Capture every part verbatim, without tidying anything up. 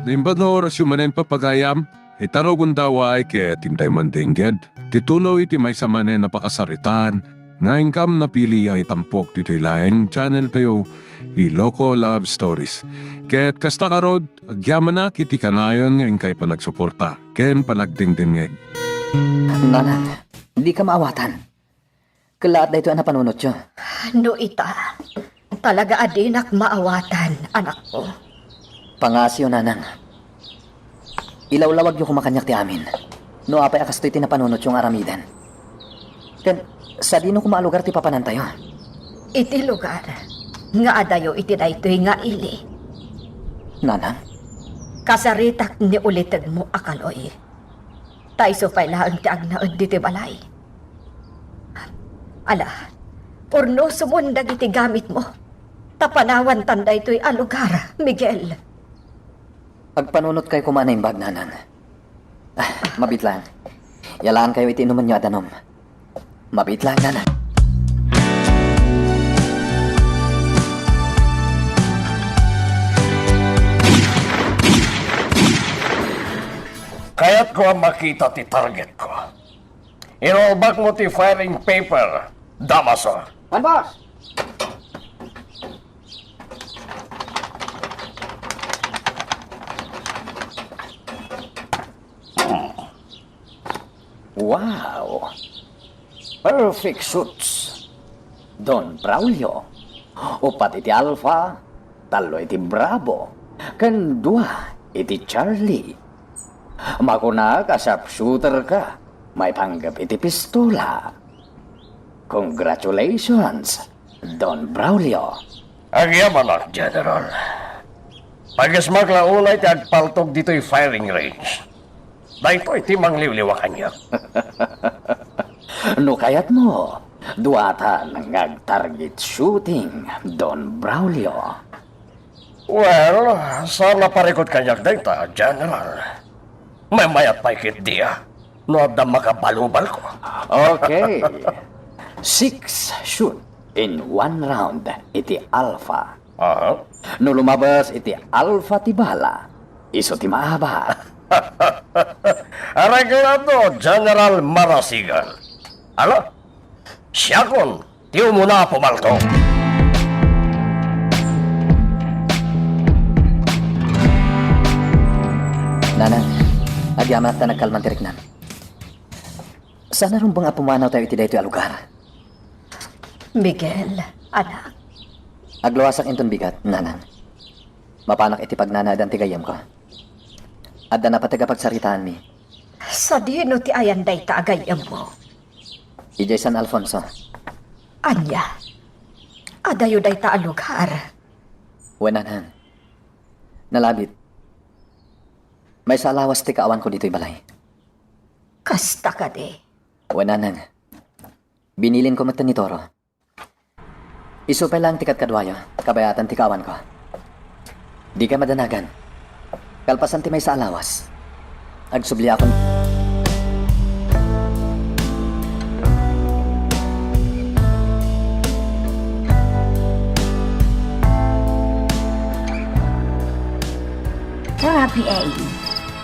Naimbag nga orasyo manen, pagayam, ita rugonda uay ket intay mandengngeg ti tuloy ti maysa manen a pakasaritaan nga inkam napili a itampok ditoy laeng channel tayo, Iloko Love Stories. Ket kasta ngarud, agyamanak iti kanayon nga inkay panagsuporta ken panagdengdengngeg. Nanang, dika maawatan. Kellaat daytoy a napanunotyo. No ita, talaga a dinak maawatan, anakko. Pangaasiyo, Nanang. Ilawlawagyo koma kaniak ti amin. No apay a kastoy ti napanunotyo nga aramiden. Ken, sadino koma a lugar ti papanantayo? Iti lugar nga adayo iti daytoy nga ili. Nanang? Kasaritak ni ulitegmo a kaloy. Ta isu pay laeng ti agnaed ditoy balay. Ala, purnosumon dagiti gamitmo, ta panawantan daytoy a lugar, Miguel. Agpanunotkay koma a naimbag, Nanang. Ah, mabiit laeng. Yalaankayo iti inumenyo a danum. Mabiit laeng, Nanang. Kayatko a makita ti targetko. Inulbakmo ti firing paper, Damaso. Wen, boss. Hmm. Wow! Perfect suits. Don Braulio. Upat iti Alpha, tallo iti Bravo, ken dua iti Charlie. Makunak a sharpshooter ka, maipanggep iti pistola. Congratulations, Don Braulio. Agyamanak, General. Pagismak la unay ti agpaltog ditoy firing range. Daytoy ti mangliwliwa kaniak. No kayatmo, duatan nga ag-target shooting, Don Braulio. Well, saan a parikut kaniak dayta, General. Maymayat pay ketdi a, no adda makabalubalko. Okay. Six shoot in one round iti Alpha. Aha. No lumabas iti Alpha ti bala, isu ti maabak. Areglado, General Marasigan. Ala, siakon ti umuna a pumalto. Nanang, agyamanak ta nagkalman ti riknam. Saan a rumbeng a pumanawtayo iti daytoy a lugar? Miguel, anak. Agluasak inton bigat, Nanang. Mapanak iti pagnanaedan ti gayyemko. Adda napateg a pagsaritaanmi. Sadino ti ayan dayta a gayyemmo? Idiay San Alfonso. Ania? Adayo dayta a lugar? Wen, Nanang. Nalabit. Maysa a lawas ti kaawanko ditoy balay. Kasta kadi? Wen, Nanang. Binilinko met ni Toro. Isu pay laeng ti kadkaduayo, kabayatan ti kaawanko. Dika madanagan. Kalpasan ti maysa a lawas, agsubliakon. Grabe, eh.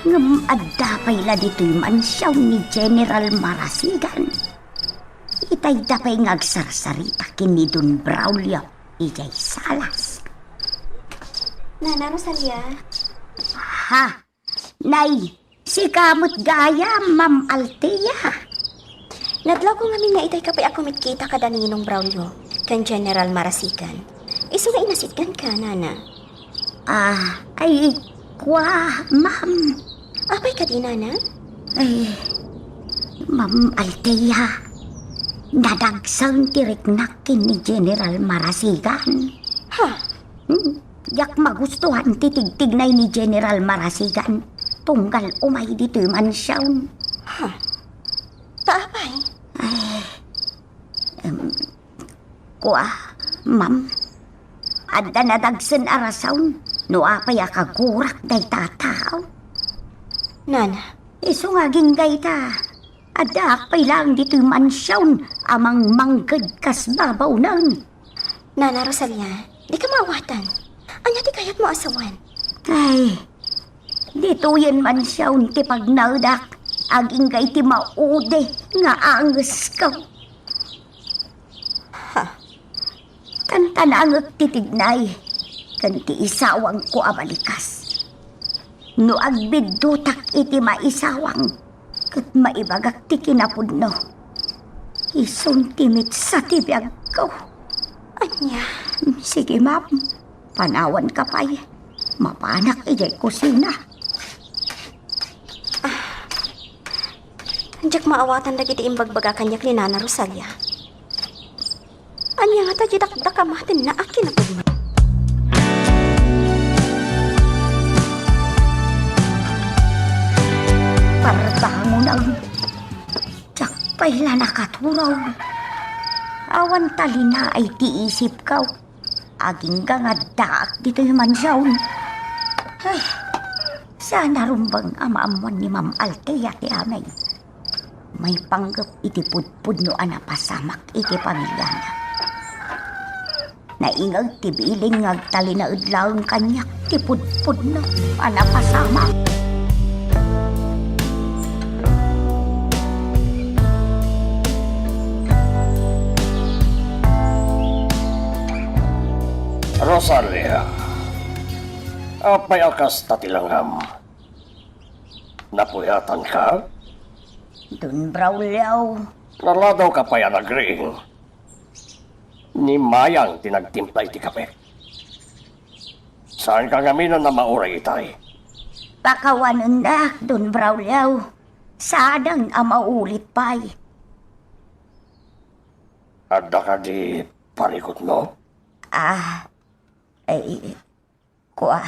Ngem adda pay la ditoy mansion ni General Marasigan. Itayda pay nga agsarsarita ken ni Don Braulio idiay salas. Nana Rosalia? Ha? Nay, sika met gayam, Ma'am Althea. Nadlawko ngamin nga itayka pay a kumitkita kada ni Ninong Braulio ken General Marasigan. Isu nga inasitganka, Nana. Ah, ay, kua, ma'am. Apay kadi, Nana? Ay, Ma'am Althea, nadagsen ti riknak ken ni General Marasigan. Ha? Hmm, diak magustuhan ti tigtignay ni General Marasigan tunggal umay ditoy mansion. Ha? Ta apay? Ay, em, Kua, ma'am, adda nadagsen a rason no apay a kagurak dayta a tao. Nana. Isu nga agingga ita, addaak pay laeng ditoy mansion a mangmangged kas babaonen. Nana Rosalia, dika maawatan. Ania ti kayatmo a sawen? Ay, Ditoyen mansion ti pagnaedak, agingga iti maudi nga angesko. Ha? Tantanangek ti tignay ken ti isawangko a balikas. No agbiddutak iti maisawang, ket maibagak ti kinapudno. Isun ti mitsa ti biagko. Ania? Sige, ma'am. Panawanka pay. Mapanak idiay kusina. Ah. Diak maawatan dagiti imbagbaga kaniak ni Nana Rosalia. Ania ngata ti dakdakam a tinnaak kinapudno? Parbangonam. Diak pay la nakaturaw. Awan talinaay ti isipko. Agingga nga addaak ditoy mansion. Ay, saan a rumbeng a maammuan ni Ma'am Althea ti amin. Maipanggep iti pudpudno a napasamak iti pamiliana. Naingeg ti bilin nga agtalinaed laeng kaniak ti pudpudno a napasamak. Rosalia, apay a kasta ti langam? Napuyatanka? Don Braulio. Naladawka pay a nagriing. Ni Mayang ti nagtimpla iti kape. Saanka ngamin a mauray itay? Pakawanennak, Don Braulio. Saanen a maulit pay. Adda kadi parikutmo? Ah, ay, kua.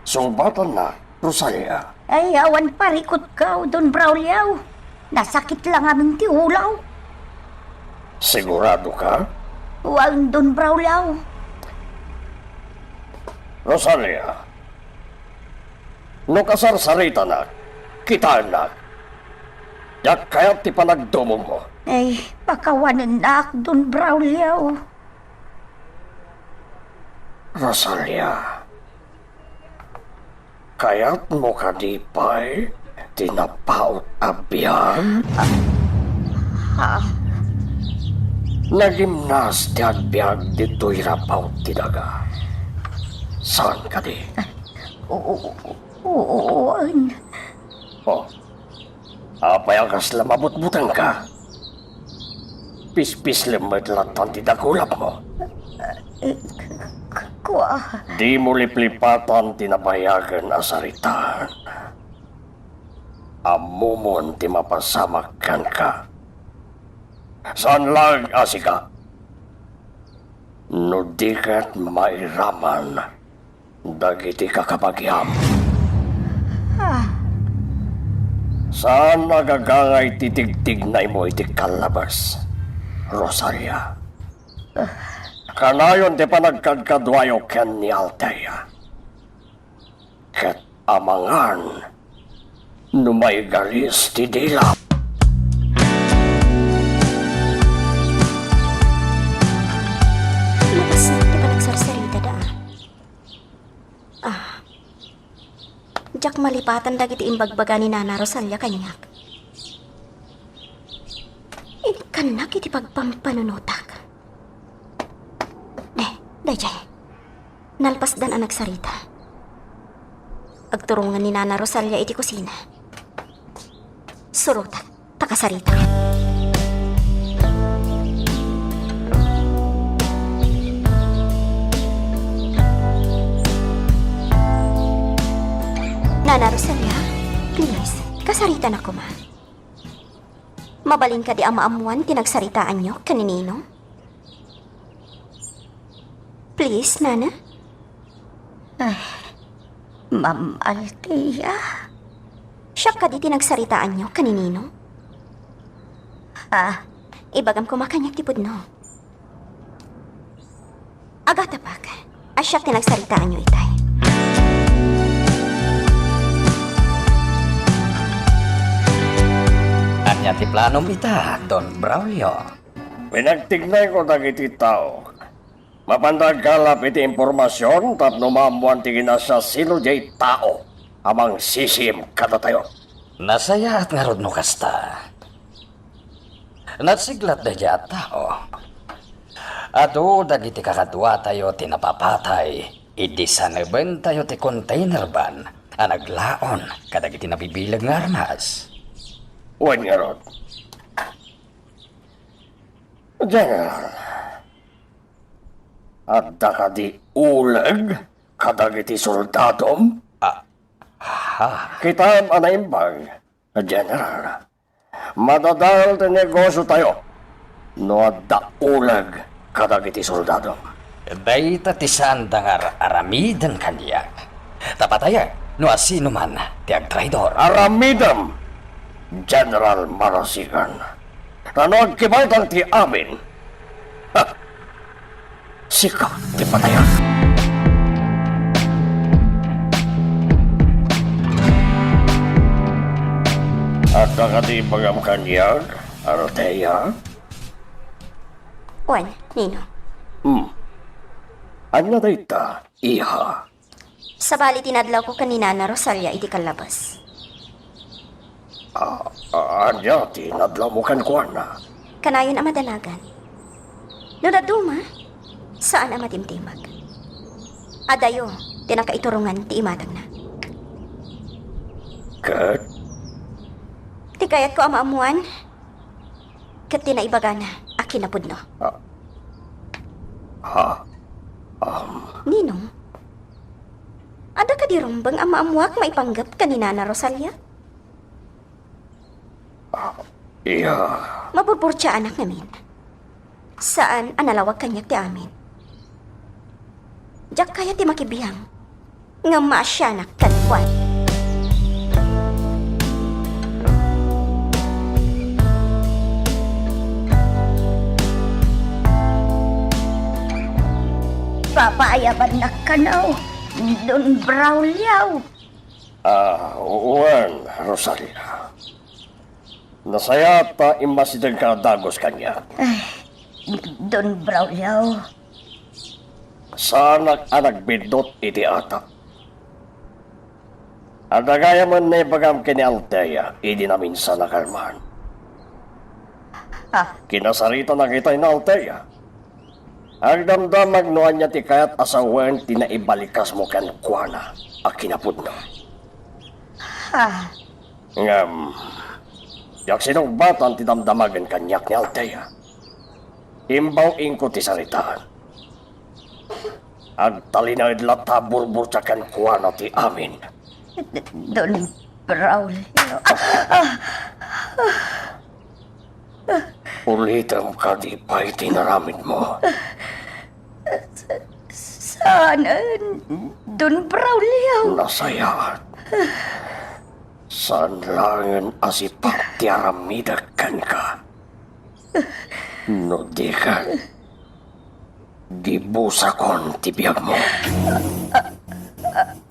Sungbatanna, Rosalia. Ay, awan parikutko, Don Braulio. Nasakit la ngamin ti ulaw. Siguradoka? Wen, Don Braulio. Rosalia, no kasarsaritanak, kitaennak. Diak kayat ti panagdumogmo. Ay, pakawanennak, Don Braulio. Rosalia, kayatmo kadi pay ti napaut a biag? Ah. Nagimnas ti agbiag ditoy rapaw ti daga. Saan kadi? Oo, oo, oo, wen. Oh, apay a kasla mabutbutengka? Pispislem met lattan ti dakulapmo. Eh, k-, k-, kua. Dimo liplipatan ti nabayagen a saritaan. Ammomon ti mapasamak kenka. Saan laeng a sika. No di ket mairaman dagiti kakabagiam. Ah. Saan a gagangay ti tigtignaymo iti kallabes, Rosalia. Ah. Kanayon ti panagkadkaduayo ken ni Althea. Ket amangan no maigalis ti dila. Napasnek ti panagsarsaritada, a. Ah. Diak malipatan dagiti imbagbaga ni Nana Rosalia kaniak. Inkannak iti pagpampanunotak. Eh, daydiay. Nalpasdan a nagsarita. Agturongen ni Nana Rosalia iti kusina. Surotak. Pakasarita. Nana Rosalia, please, kasarita na koma. Mabalin kadi a maammuan ti nagsaritaanyo ken ni Ninong? Please, Nana? Ay, Ma'am Althea. Siak kadi ti nagsaritaanyo ken ni Ninong? Ha? Ibagam koma kaniak ti pudno. Agatapek a siak ti nagsaritaanyo itay. Ania ti planom ita, Don Braulio? Pinagtignayko dagiti tao. Mapanda agkalap iti impormasion tapno maammoan ti kinasiasino diay tao a mangsisiim kadatayo. Nasayaat ngarud no kasta. Nasiglat daydiay a tao. Adu dagiti kakaduatayo ti napapatay idi sanebentayo ti container van a naglaon kadagiti nabibileg nga armas. Wen ngarud, General, adda kadi uleg kadagiti soldadom? Ah, ha? Kitam a naimbag, General. Madadael ti negosiotayo no adda uleg kadagiti soldadom. Dayta ti saanda nga ar-aramiden kaniak. Ta patayen no asinoman ti agtraidor. Aramidem, General Marasigan. Ta no agkibaytan ti amin, ha, sika ti patayan. Adda kadi ibagam kaniak, Althea? Wen, Ninong. Hmm. Ania dayta, iha? Sabali ti nadlawko ken ni Nana Rosalia iti kallabes. Ah, ah, ania ti nadlawmo kenkuana? Kanayon a madanagan. No dadduma, saan a matimtimag. Adayo ti nakaiturongan ti imatangna. Ket? Ti kayatko a maammoan, ket ti naibagana a kinapudno. Ah. Ha? Um. Ninong, adda kadi rumbeng a maammoak maipanggep ken ni Nana Rosalia? Ah, iya. Maburburtiaanak ngamin. Saan a nalawag kaniak ti amin. Diak kayat ti makibiang ngem maasianak kenkuana. Papaayabannak kano, Don Braulio. Ah, wen, Rosalia. Nasayaat ta immasidegka a dagus kaniak. Ay, Don Braulio. Saanak a nagbiddut iti atak. Adda gayamen naibagam ken ni Althea idi naminsan a kalman. Ah. Kinasaritanak itay ni Althea. Agdamdamag no ania ti kayat a sawen ti naibalikasmo kenkuana a kinapudno. Ah. Ngem, diak sinubbatan ti damdamagen kaniak ni Althea. Imbaw-ingko ti saritaan. Agtalinaed latta a burburtia kenkuana ti amin. Don Braulio. Ah, ah, ah. Ulitem kadi pay ti naramidmo. Saan, Don Braulio. Nasayaat. Saan laengen a sipak ti aramidek kenka. No di ket, gibusakon ti biagmo.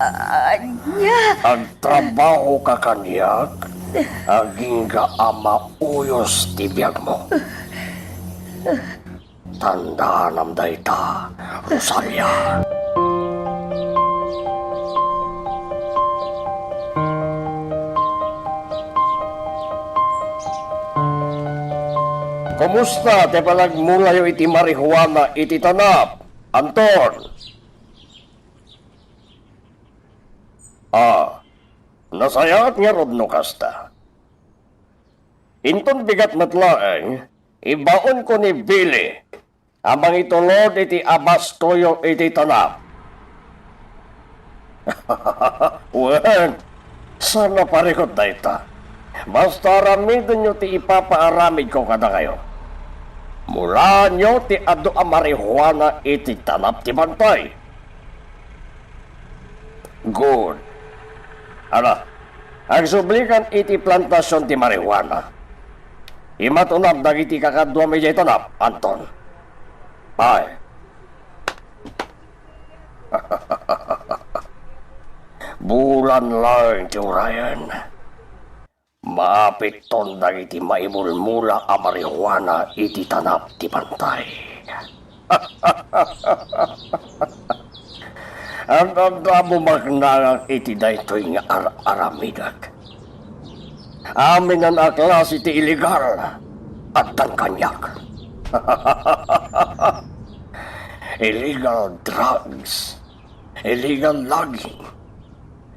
Ania? Agtrabahoka kaniak, agingga a mauyos ti biagmo. Tandaanam dayta, Rosalia. Kumusta ti panagmulayo iti marijuana iti tanap, Anton? Ah, nasayaat ngarud no kasta. Inton bigat met laeng, ibaonko ni Billy a mangitulod iti abastoyo iti tanap. Wen, saan a parikut dayta. Basta aramidenyo ti ipapaaramidko kadakayo. Mulaanyo ti adu a marijuana iti tanap ti bantay. Good. Ala, agsublikan iti plantasion ti marijuana. Imatunam dagiti kakaduam idiay tanap, Anton. Ay. Bulan laeng ti urayen. Maapitton dagiti maimulmula a marijuana iti tanap ti bantay. Ad-adda mo maknangak iti daytoy nga ar-aramidek. Amin a klase ti illegal, addan kaniak. Illegal drugs, illegal logging,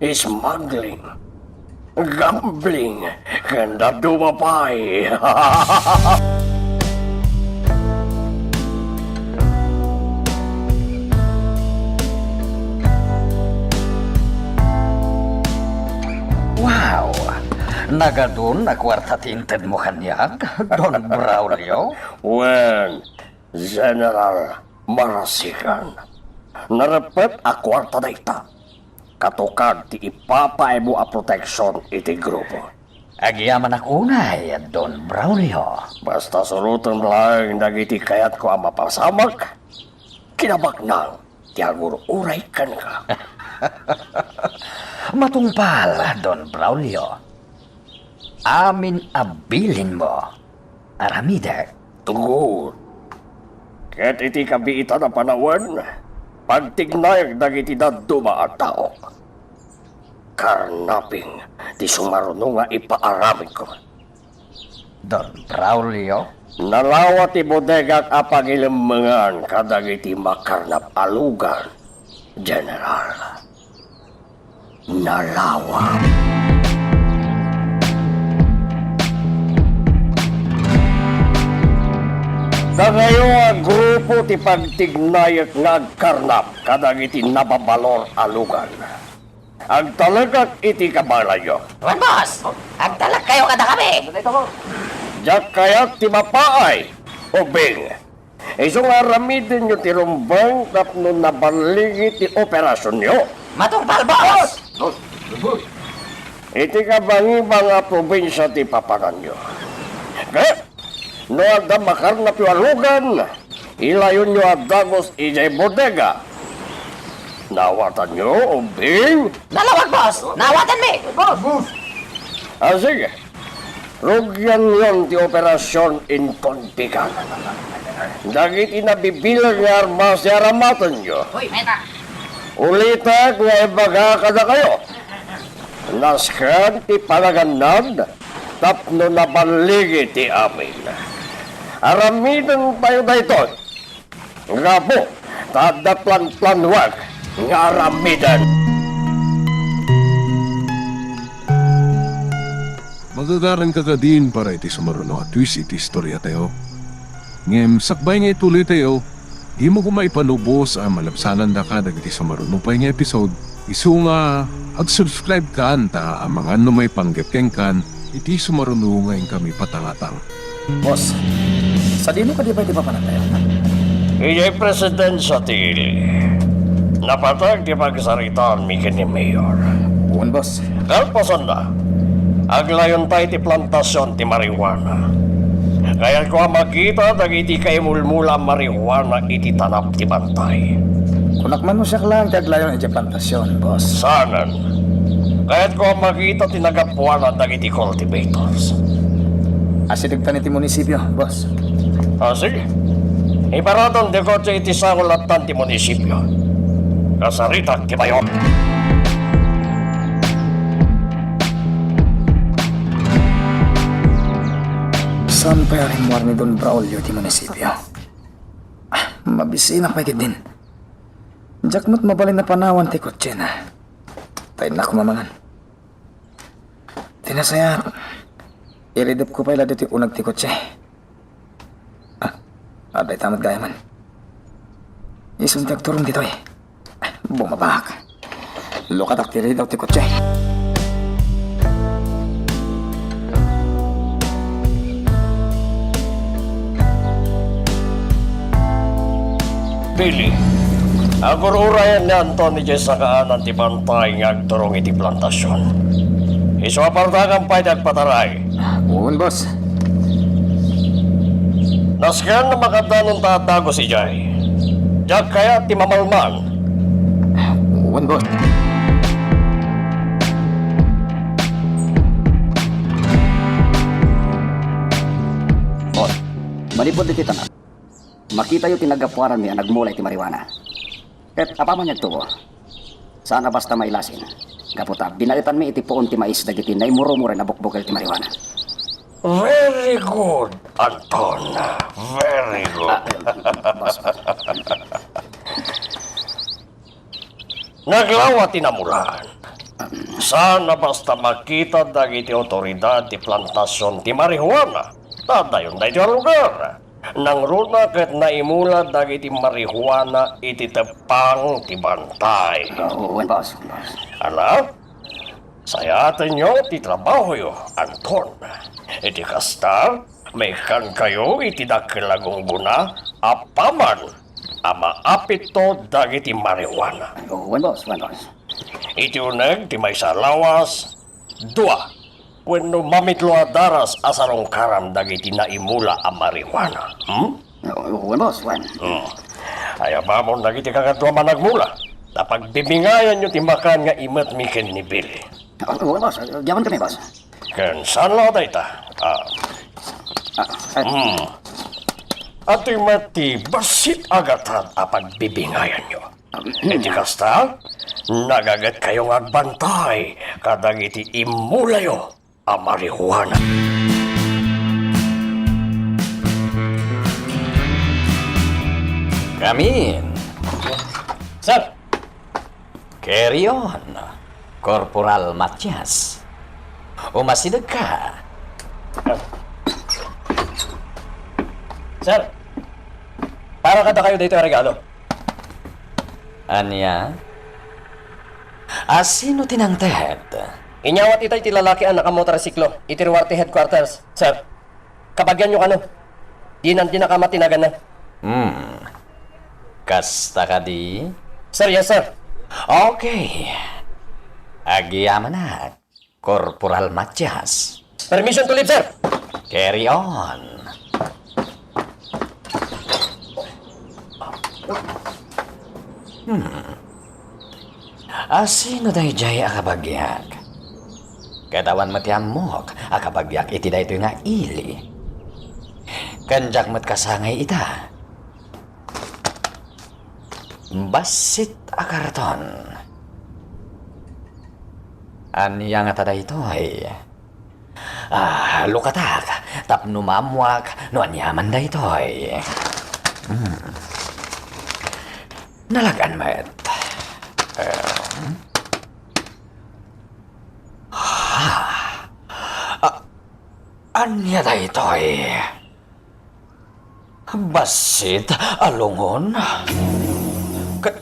smuggling, gambling, ken dadduma pay. Wow! Nagadun a kuarta ti intedmo kaniak, Don Braulio? Wen, General Marasigan, nareppet a kuarta dayta. Katukad ti ipapaaymo a proteksion iti grupo. Agyamanak unay, Don Braulio. Basta surotem laeng dagiti kayatko a mapasamak, kinabaknang ti agur-uray kenka. Matungpal, Don Braulio. Amin a bilinmo, aramidek. Tugot. Ket iti kabiitan a panawen, pagtignayek dagiti dadduma a taok. Karnaping ti sumaruno nga ipaaramidko. Don Braulio? Nalawa ti bodegak a pagilemmengan kadagiti makarnap a lugan, General. Nalawa. Dakayo a grupo ti pagtignayek nga agkarnap kadagiti nababalor a lugan. Agtalekak iti kabanganyo. Wen, boss! Agtalekkayo kadakami! Diak kayat ti mapaay, ubing. Isu nga aramidenyo ti rumbeng tapno naballigi ti operasionyo. Matungpal, boss! Iti kabangibang a probinsia ti papananyo. Ket no adda makarnapyo a lugan, ilayonyo a dagus idiay bodega. Naawatanyo, ubbing? Nalawag, boss! Naawatanmi! Boss! Ah, sige. Rugianyon ti operasion inton pigan. Dagiti nabibileg nga armas ti aramatenyo. Uy, meta! Ulitek nga ibaga kadakayo. Nasken ti panagannad tapno naballigi ti amin. Aramidentayo daytoy. Gapu ta adda planplanuak nga aramiden. Magagaranka kadin para iti sumaruno a twist iti istoriatayo. Ngem sakbay nga ituloytayo, dimo koma ipalubos a malabsanandaka dagiti sumaruno pay nga episode. Isu nga ag-subscribe kan ta amangan no maipanggep kenkan iti sumaruno nga inkami patangatang. Boss, sadino kadi pay ti papanantayo? Idiay presidensia ti ili, napateg ti pagsaritaanmi ken ni Mayor. Wen, boss. Kalpasanna, aglawenta iti plantasion ti marijuana. Kayatko a makita dagiti kaimulmula a marijuana iti tanap ti bantay. Kunak man no siak laeng ti aglayon idiay plantasion, boss. Saanen. Kayatko a makita ti nagapuanan dagiti cultivators. Asidegtan iti munisipio, boss. Ah, sige. Iparadon ti kotse iti sango lattan ti munisipio. Kasaritak ti bayok. Saan pay a rimmuar ni Don Braulio ti munisipio? Ah, mabisinak pay ketdin. Diak met mabalin a panawan ti kotsena. Ta innak mamangan. Ti nasayaat, iridepko pay la ditoy uneg ti kotse. Ah, adda ita met gayamen. Isun ti agturong ditoy. Ah, bumabak. Lukatak ti ridaw ti kotse. Pili, agur-urayen ni Anton idiay sakaanan ti bantay nga agturong iti plantasion. Isu a partangan pay ti agpataray. Wen, boss. Nasken a makaddanon ta a dagus idiay. Diak kayat ti mamalman. Wen, boss. Boss, manipud iti tanap. Makitayo ti naggapuaranmi a nagmula iti marijuana. Ket apaman nga agtubo, saan a basta mailasin, gapu ta binaetanmi iti puon ti mais dagiti naimurumuren a bukbukel ti marijuana. Very good, Anton. Very good. Ah, boss. Naglawa ti namulaan. Saan a basta makita dagiti awtoridad ti plantasion ti marijuana ta adayon daytoy a lugar. Nangruna ket naimula dagiti marijuana iti teppang ti bantay. Ah, wen, boss, boss. Ala, sayatenyo ti trabahoyo, Anton. Iti kasta, maikkankayo iti dakkel a gunggona apaman a maapitto dagiti marijuana. Oh, wen, boss, wen, boss. Iti uneg ti maysa a lawas, dua wenno mamitlo a daras a sarungkaram dagiti naimula a marijuana. Hmm? Oh, wen, boss, wen. Hmm. Ayabamon dagiti kakadua a managmula. Ta pagbibingayanyo ti makan nga imetmi ken ni Billy. Oh, wen, boss. Diaman kami, boss. Ken saan la dayta? Ah. Ah, ah. Hmm. Atoy met ti bassit a gatad a pagbibingayanyo. Iti kasta, nagagetkayo nga agbantay kadagiti immulayo a marijuana. Come in. Sir! Carry on, Corporal Matias. Umasidegka. Sir, para kadakayo daytoy a regalo. Ania? A sino ti nangted? Inyawat itay ti lalaki a nakamotorsiklo iti Ruarte Headquarters, sir. Kabagianyo kano? Dinan dinakama ti naganna. Hmm. Kasta kadi? Sir, yes, sir. Okay. Agyamanak, Corporal Matias. Permission to leave, sir. Carry on. Hmm. A sino daydiay a kabagiak? Ket awan met ti ammok a kabagiak iti daytoy nga ili. Ken diak met kasangay ita. Bassit a karton. Ania ngata daytoy? Ah, lukatak, tapno maammoak no aniaman daytoy. Hmm. Nalag-an met. Em. Ah, ah, ania daytoy? Bassit a lungon ket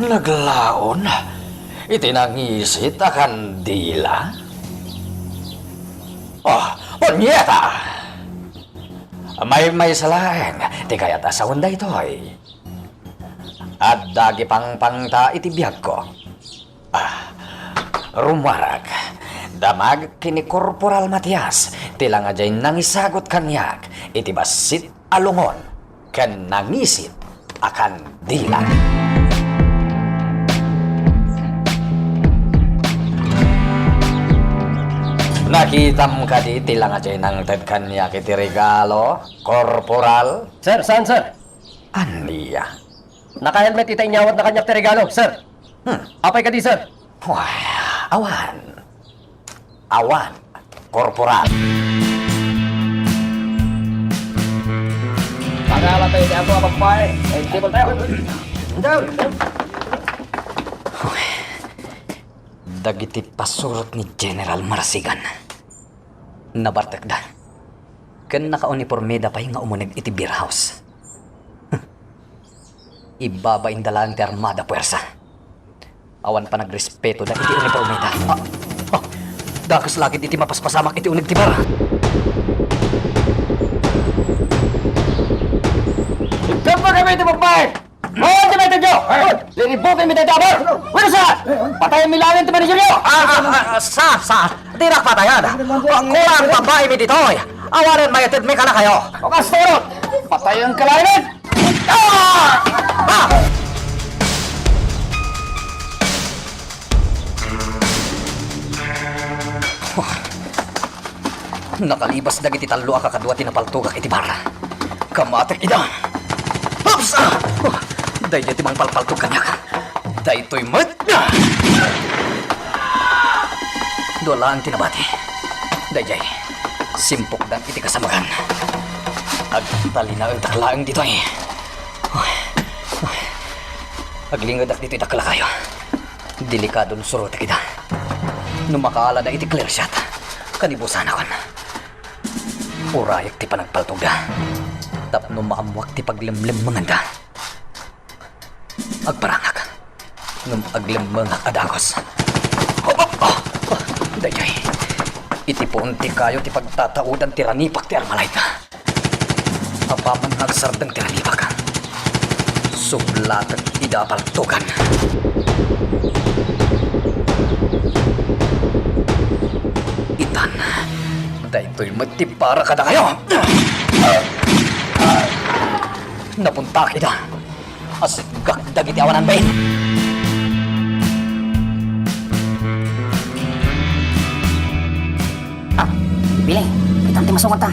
naglaon iti nangisit a kandila. Oh, punyeta! Maymaysa laeng ti kayat a sawen daytoy. Adda agipangpangta iti biagko. Ah, rumuarak. Damag ken ni Corporal Matias, ti langadiay nangisagut kaniak iti bassit a lungon ken nangisit a kandila. Nakitam kadi ti langadiay nangted kaniak iti regalo, Corporal? Sir, saan, sir? Ania? Naka-helmet ita inyawatna kaniak ti regalo, sir. Hmm. Apay kadi, sir? Wah, awan. Awan, Corporal. Pagala tayo di ako, babae. Eh, table tayo. Down. Dagiti pasurot ni General Marasigan. Nabartekda. Ken nakaunipormeda pay nga umuneg iti beer house. Ibabainda laeng ti armada puersa. Awan panagrespetoda iti unipormeda. Ah, ah, dakes la ketdi ti mapaspasamak iti uneg ti bar. Ikkan pa kami iti babae! Hoy, ti maytedyo! Liributin mi dayta a bar! Wenno saan? Patayen mi laeng ti manageryo! Ah, ah, ah, sa, sa, dinak patayan. Kulang babae mi ditoy. Awanen mayated mi kadakayo. O kasturot! Patayen ka laeng! Ah! Ah! Nakalibas dagiti tallo a kakadua ti napaltogak iti bar. Pamatek ida! Ups! Ah! Oh, daydiay ti mangpalpaltog kaniak. Daytoy met! Ah! Dua laeng ti nabati. Daydiay, simpokdan iti kasamagan. Agtalinaentak laeng ditoy. Uy, uy. Aglingedak ditoy dakkel a kayo. Delikadon surotek ida. No makaalada iti clear shot, kanibusanakon. Urayek ti panagpaltogda tapno maammoak ti paglemlemmenganda. Agparangak ngem aglemmengak a dagus. Hop, hop, ah, ah, daydiay. Iti puon ti kayo ti pagtataodan ti ranipak ti Armalite. Apaman nga agsardeng ti ranipak, sublatek ida a paltogan. Itan, daytoy met ti para kadakayo. Napuntak ida. Asitgak dagiti awanan bain. Ah, Billy, kitam ti masungad ta.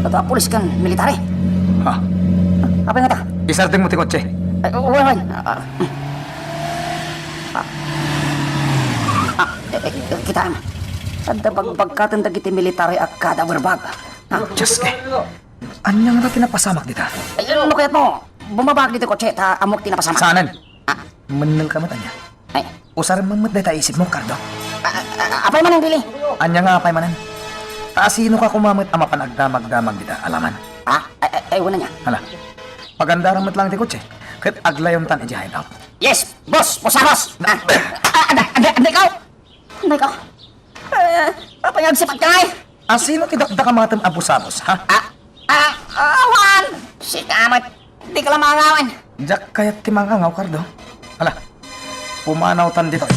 Adu a pulis ken military. Ha? Apay nga ta? Isardeng mo ti kotse. Ay, wen, wen. Ah, ah. Ah. Ah, eh, eh, kitam. Adda bagbagkaten dagiti military a kada werbag. Ah. Diyos, eh. Ania nga ti napasamak dita? Ay, ano kayat mo? Bumaba ka dito kotse, ta amok ti napasamak. Saanen? Ah. Menneng ka met, ania? Ay. Usarem met dayta isip mo, Cardo. Ah, ah, ah, apay manen, Billy? Ania nga apay manen? Ta asino ka koma met a mapan agdamagdamag dita, alaman? Ah, ay, ay, ay, wala niya. Hala. Pagandaram met lang ti kotse. Ket aglayontan iti hideout. Yes, boss, boss, boss. Ah, ah, ah, ah, ah, ikaw? Nay ko. Eh, apay nga agsipat ka, ay? Asino ti dakdakamatem a busabos, ha? Ah, ah, ah, awan! Sika met, di ka la mangawen. Diak kayat ti mangangaw, Cardo. Hala, pumanawtan ditoy.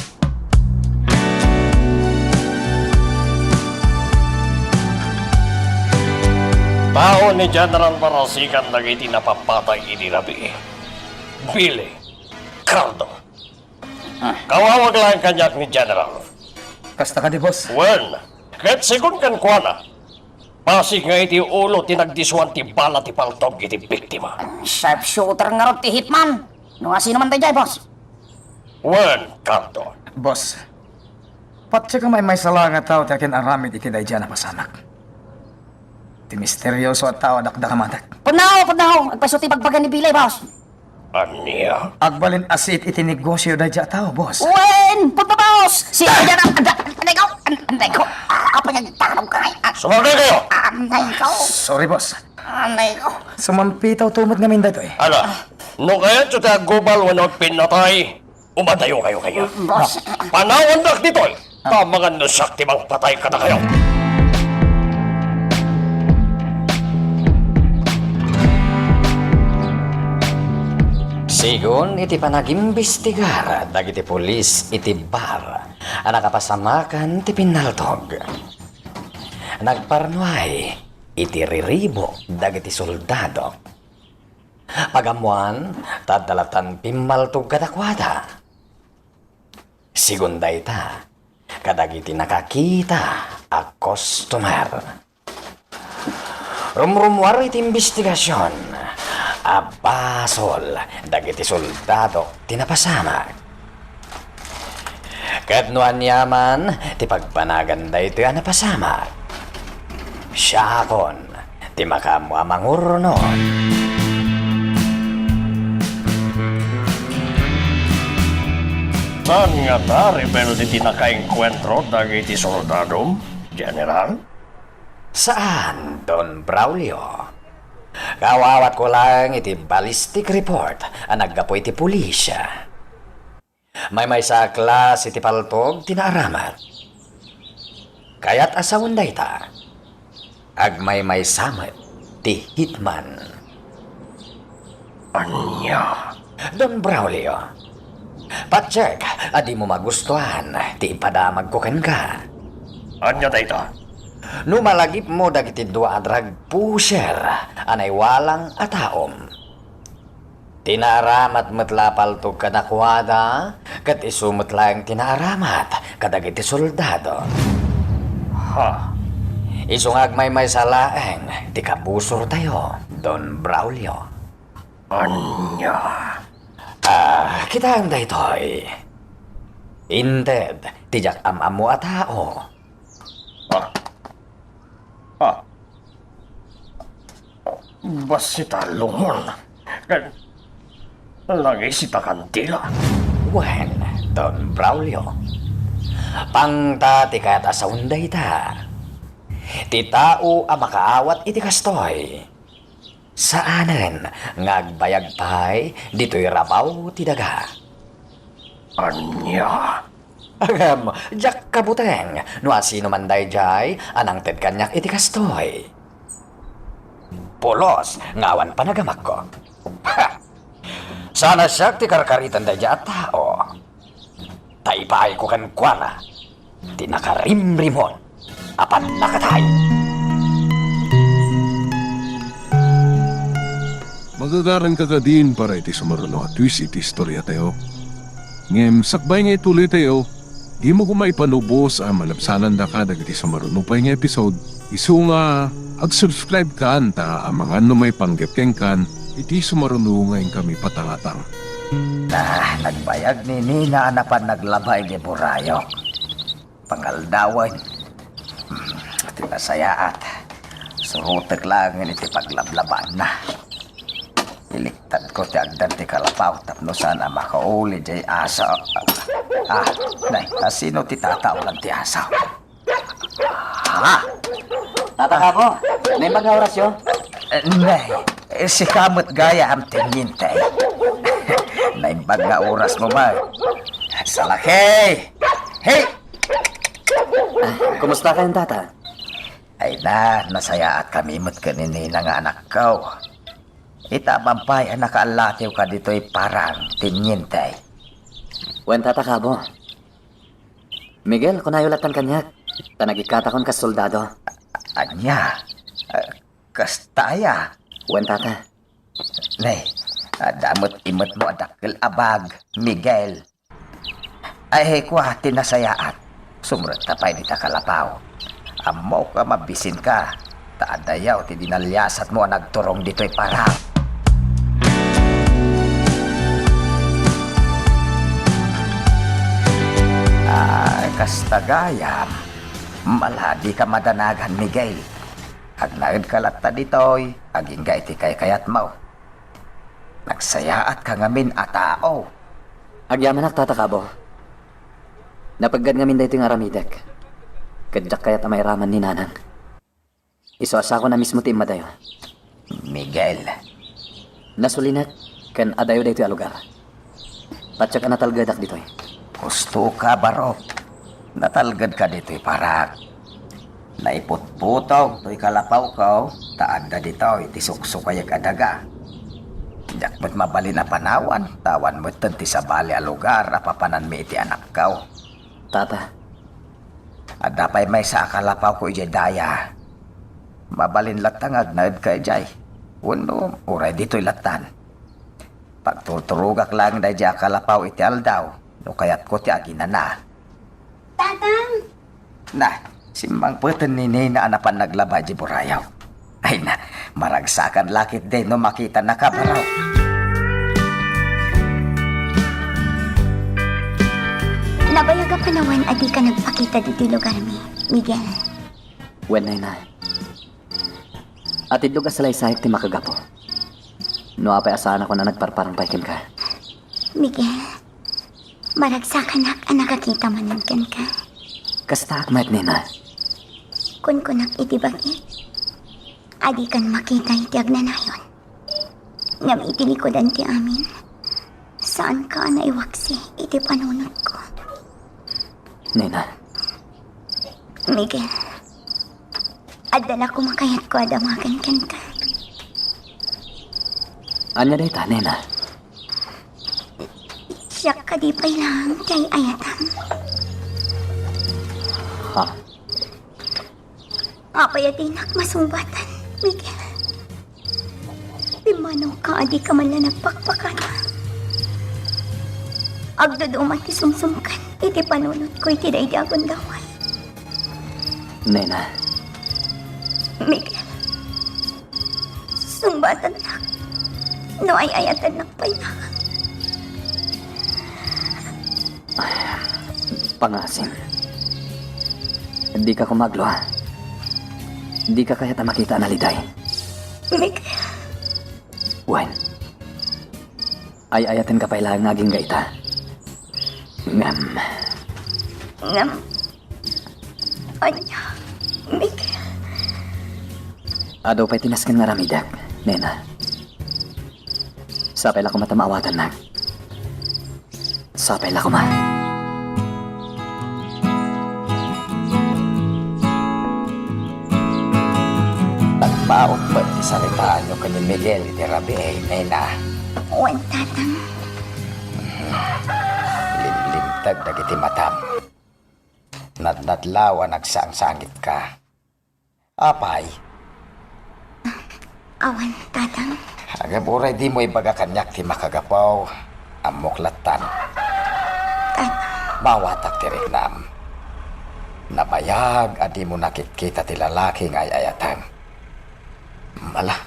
Tao ni General Barasigan dagiti napapatay idi rabii. Billy, Cardo, kawawag laeng kaniak ni General. Kasta kadi, boss? Wen, ket segun kenkuana, pasig nga iti ulo ti nagdisuan ti bala ti paltog iti biktima. Sharpshooter ngarud ti hitman. No asino man daydiay, boss? Wen, Cardo. Boss, patse ka maymaysa la nga tao ti akin-aramid iti daydiay a napasamak. Ti misterioso a tao a dakdakamatek. Pudno, pudno! Agpayso ti bagbaga ni Billy, boss. Ania? Agbalin a siit iti negosio daydiay a tao, boss. Wen! Pudno, boss! Si Ayan, an-, an-, anay ko! An-, anay ko! Ah, apay nga agtanong ka, ay? Ah, Sumagay kayo! Anay ko! Sorry, boss. Anay ko! Sumampitaw tumot ngamin daytoy. Ala, no kayatyo ti aggubal wenno agpinnatay, umadayo kayo kaniak. Boss. Panawandak ditoy, ta mangan no siak ti mangpatay kadakayo. Sigun iti panagimbestigar dagiti pulis iti bar a nakapasamakan ti pinnaltog, nagparnuay iti riribuk dagiti soldado. Pagammoan, ta adda lattan pimmaltog kadakuada. Sigun dayta, kadagiti nakakita a customer. Rumrumuar iti imbestigasion a basol dagiti soldado ti napasamak. Ket no aniaman ti pagbanagan daytoy a napasamak, siakon ti makaammo a mangurnong. Saan ngata, rebelde, ti nakaengkuentro dagiti soldadom, General? Saan, Don Braulio. Kawawatko laeng iti ballistic report a naggapu iti pulisya. Maymaysa a klase ti paltog ti naaramat. Kayat a sawen dayta, agmaymaysa met ti hitman. Ania? Don Braulio, patsek a dimo magustuhan ti ipadamagko kenka. Ania dayta? No malagipmo dagiti dua a drug pusher a naiwalang a taom, ti naaramat met la a paltog kadakuada, ket isu met laeng ti naaramat kadagiti soldado. Ha? Isu nga agmaymaysa laeng ti kabusortayo, Don Braulio. Ania? Ah, kitaem daytoy. Inted ti diak am-ammo a tao. Ah. Ah. Bassit a lungon. Ken nangisi ta kandila. Wen, Don Braulio. Pangta ti kayat a saon dayta. Ti tao a makaawat iti kastoy, saanen nga agbayag pay ditoy rabaw ti daga. Ania? Ngem, diak kabuteng no asino man daydiay a nangted kaniak iti kastoy. Pulos nga awan panagamakko. Ha! Saan a siak ti karkaritan daydiay a tao. Ta ipaayko kenkuana ti nakarimrimon a pannakatay. Magagaranka kadin para iti sumaruno a twist iti istoriatayo. Ngem sakbay nga ituloytayo, dimo koma ipanubos a malabsanandaka dagiti sumaruno pay nga episode. Isu nga ag-subscribe kan ta amangan no maipanggep kenkan iti sumaruno nga inkami patangatang. Ah, nagbayag ni Nina a napan naglaba iti burayok. Pangaldawen. Hmm, ti nasayaat. Surotek laengen iti paglablabaanna. Iliktadko ti agdan ti kalapaw tapno saan a makauli diay aso. Ah, nay, asino ti tataolan ti aso? Ha? Tata Kabo, naimbag nga orasyo? Eh, nay, eh, sika met gayam ti ngintay. Naimbag nga orasmo man. Salakey! Hey! Ah, kumusta kayon, Tata? Ay na, nasayaat kami met ken ni Nina nga anakko. Ita man pay a nakaallatiw ka ditoy parang ti ngintay. Wen, Tata Kabo. Miguel, kunayo lattan kaniak, ta nagikkatakon kas soldado. Ania? Ah, kasta aya? Wen, Tata. Nay, adda met imetmo a dakkel a bag, Miguel. Ay, kua ti nasayaat. Sumrekta pay dita kalapaw. Ammok a mabisinka, ta adayaw ti dinaliasatmo a nagturong ditoy parang. Ay, kasta gayam. Mala, dika madanagan, Miguel. Agnaedka latta ditoy, agingga iti kaykayatmo. Nagsayaatka ngamin a tao. Agyamanak, Tata Kabo. Napeggad ngamin daytoy nga aramidek. Ket diak kayat a mairaman ni Nanang. Isu a sakona mismo ti immadayo. Miguel. Nasulinek ken adayo daytoy a lugar. Patiek a natalgedak ditoy. Husto ka, Barok. Natalgedka ditoy parak. Naiputputong toy kalapawko, ta adda ditoy ti suksukayek a daga. Diak met mabalin a panawan, ta awan metten ti sabali a lugar a papananmi iti anakko. Tata. Adda pay maysa a kalapawko idiay daya. Mabalin latta nga agnaedka idiay. Wenno, uray ditoy lattan. Pagturturogak laeng daydiay a kalapaw iti aldaw, no kayatko ti aginana. Tatang! Na, simmangpeten ni Nina a napan naglaba idiay burayaw. Ay na, maragsakan la ketdi no makitanaka, Barok. Nabayag a panawen a dika nagpakita ditoy lugarmi, Miguel. Wen, Nina. Atiddog a salaysayek ti makagapu. No apay a saanakon a nagparparang pay kenka. Miguel, maragsakanak a nakakita manen kenka. Kastaak met, Nina. Kunkunak iti bagik a dikan makita iti agnanayon. Ngem iti likudan ti amin, saanka a naiwaksi iti panunotko. Nina. Miguel, adda la koma kayatko a damagen kenka. Ania dayta, Nina? Siak kadi pay laeng ti ay-ayatam. Ha? Apay a dinak masungbaten, Miguel? Pimmanawka a dika man la nagpakpakada. Agduduma ti sumsumkan iti panunotko iti daydi a gundaway. Nena. Miguel, Sungbatannak no ay-ayatennak pay. Pangasim. Dika koma aglua. Dika kayat a makita a naliday. Miguel. Wen, ay-ayatenka pay laeng nga agingga ita. Ngem. Ngem. Ania, Miguel? Adu pay ti nasken nga aramidek, nena. Sapay la koma ta maawatannak. Sapay la koma. Nagbaon met ti saritaanyo ken ni Miguel iti rabii, nena. Wen, tatang. Limlimteg dagiti matam. Nadnadlaw a nagsangsangitka. Apay? Awan, tatang. Ngem uray dimo ibaga kaniak ti makagapu, ammok lattan. Tatang. Maawatak ti riknam. Nabayag a dimo nakitkita ti lalaki nga ay-ayatem. Mala,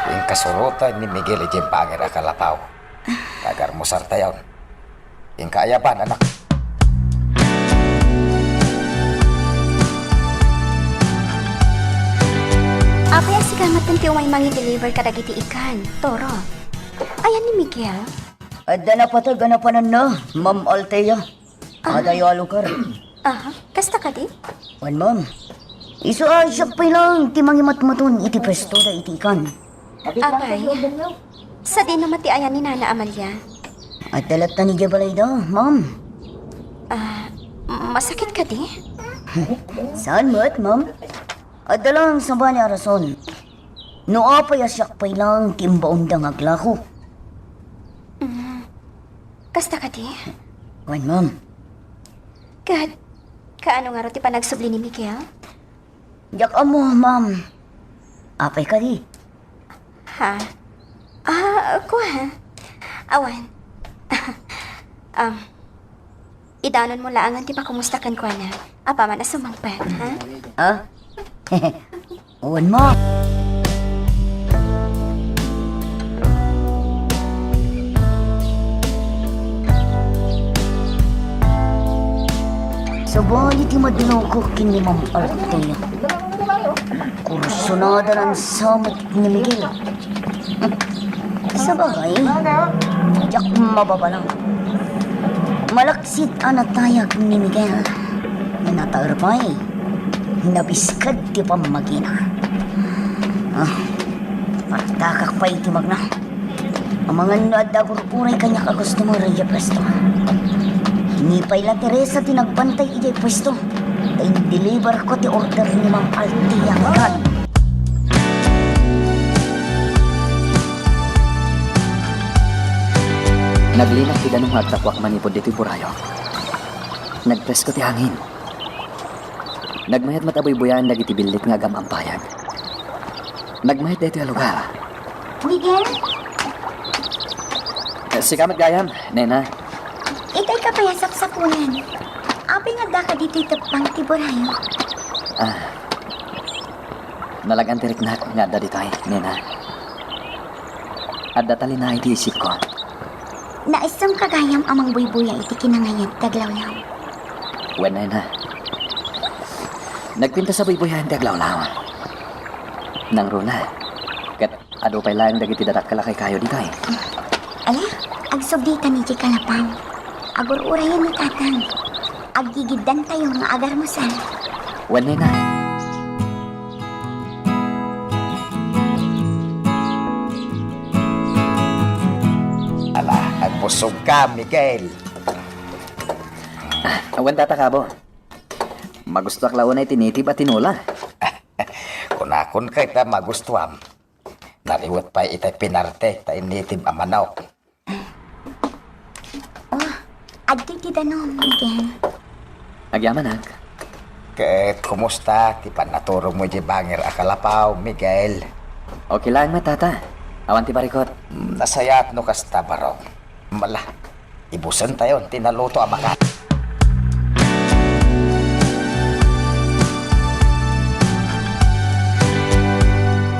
inkasuroten ni Miguel idiay bangir a kalapaw. Agarmusartayon. Inkaayaban, anak. Apay a sika met ti umay mangi-deliver kadagiti ikan, Toro? Ayan ni Miguel? Adda napateg a napananna, Ma'am Althea. Ah. Adayo a lugar. Aha, kasta kadi? Wen, ma'am. Isu a siak pay laeng ti mangimatmaton iti puesto dagiti ikan. Apay, sadino met ti ayan ni Nana Amalia? Adda latta idiay balayda, ma'am. Ah, masakit kadi? Saan met, ma'am? Adda laeng sabali a rason. No apay a siak pay laeng ti imbaonda nga aglako. Mm. Kasta kadi? Wen, ma'am. Ket, kaano ngarud ti panagsubli ni Miguel? Diak ammo, ma'am. Apay kadi? Ha? Ah, kua. Awan. Um, idanon mo laangan ti pakumusta kenkuana. Apaman a sumangpet, ha? Ah? Wen, ma'am. Sabali ti madlawko ken ni Ma'am Althea. Kursunada laeng sa met ni Miguel. Sabagay, diak mababalaw. Malaksid a natayag ni Miguel. Nataer pay. Nabisked ti pammagina. Ah, partakak pay iti magna. Amangan no adda agur-uray kaniak a customer idiay puesto. Ni pay la Teresa ti nagbantay idiay puesto. Ta in-deliver ko ti order ni Ma'am Althea nga ikan. Naglinak ti danum nga agtapuak manipud ditoy burayok. Nagpresko ti hangin. Nagmayat met a buybuyaen dagiti billit nga agam-ampayag. Nagmayat daytoy a lugar. Miguel? Eh, sika met gayam, nena. Itay ka pay a sapsapulan. Apay nga addaka ditoy teppang ti burayok? Ah. Nalag-an ti riknak nga adda ditoy, nena. Adda talinaed ti isipko. Naisem ka gayam a mangbuybuya iti kinangayat ti aglawlaw? Wen, nena. Nagpintas a buybuyaen ti aglawlaw. Nangruna. Ket adu pay laeng dagiti dadakkel a kaykayo ditoy. Ala, agsubditan idiay kalapaw. Agur-urayen ni Tatang. Aggigiddantayo nga agarmusar. Wen, nena. Ala, agbusogka, Miguel. Awan, Tata Kabo. Magustuak la unay ti native a tinola. Kunakon ket a magustuam. Nariwet pay itay pinartek ta in-native a manok. Oh, adtoy ti danum, Miguel. Agyamanak. Ket kumusta ti pannaturogmo idiay bangir a kalapaw, Miguel? Okay laeng met, Tata. Awan ti barikut. Mm, nasayaat no kasta, barok. Mala, ibusentayon ti naluto a makan.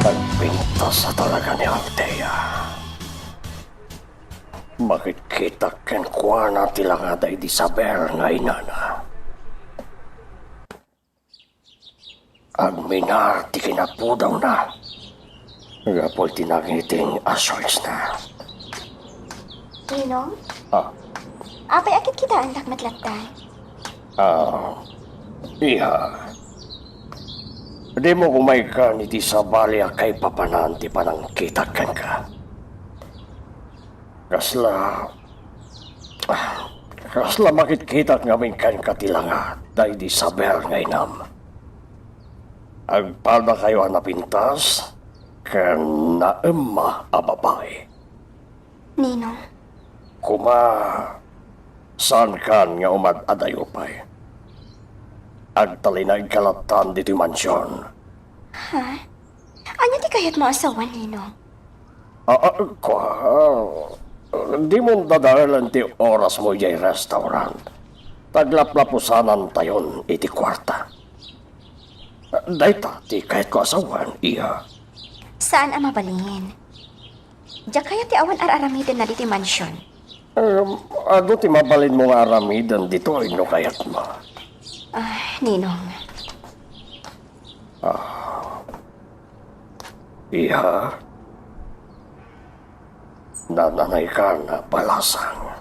Nagpintas Sa talaga ni Althea. Makitkitak kenkuana ti langada idi Isabel nga inana. Agminar ti kinapudawna. Gapu ti nangiting a shortsna. Ninong? Ah. Apay a kitkitaan lakmat latta? Ah, iha. Dimo kumaykan iti sabali a kaipapanan ti panangkitak kenka. Kasla, kasla makitkitak ngamin kenka ti langada idi Isabel nga inam. Agpadakayo a napintas ken naemma a babai. Ninong? Koma, saankan nga umad-adayo pay. Agtalinaedka lattan ditoy mansion. Ha? Ania ti kayatmo a sawen, Ninong? Ah, ah, kua, ah, dimo dadaelen ti orasmo idiay restaurant. Taglaplapusanantayon iti kuarta. Dayta ti kayatko a sawen, iha. Saan a mabalin. Diak kayat ti awan ar-aramidenna ditoy mansion. Em, adu ti mabalinmo nga aramiden ditoy no kayatmo. Ah, Ninong. Iha, nananaykan a balasang.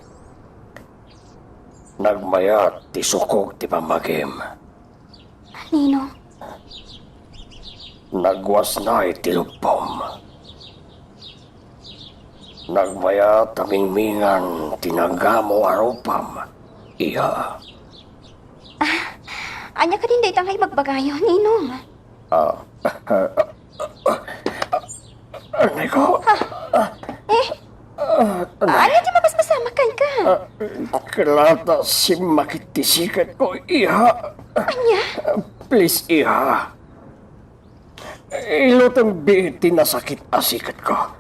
Nagmayat ti sukog ti pammagim. Ninong? Nagwasnay ti lupom. Nagmayat a mingmingan ti nagamo a rupam, iha. Ania kadin dayta nga ibagbagayo, Ninong? Ah. Anay ko. Eh? Ania ti mabasbasamak kenka? Ah, kalata simmakit ti sikatko, iha. Ania? Please, iha. Ilutem bi ti nasakit a sikatko.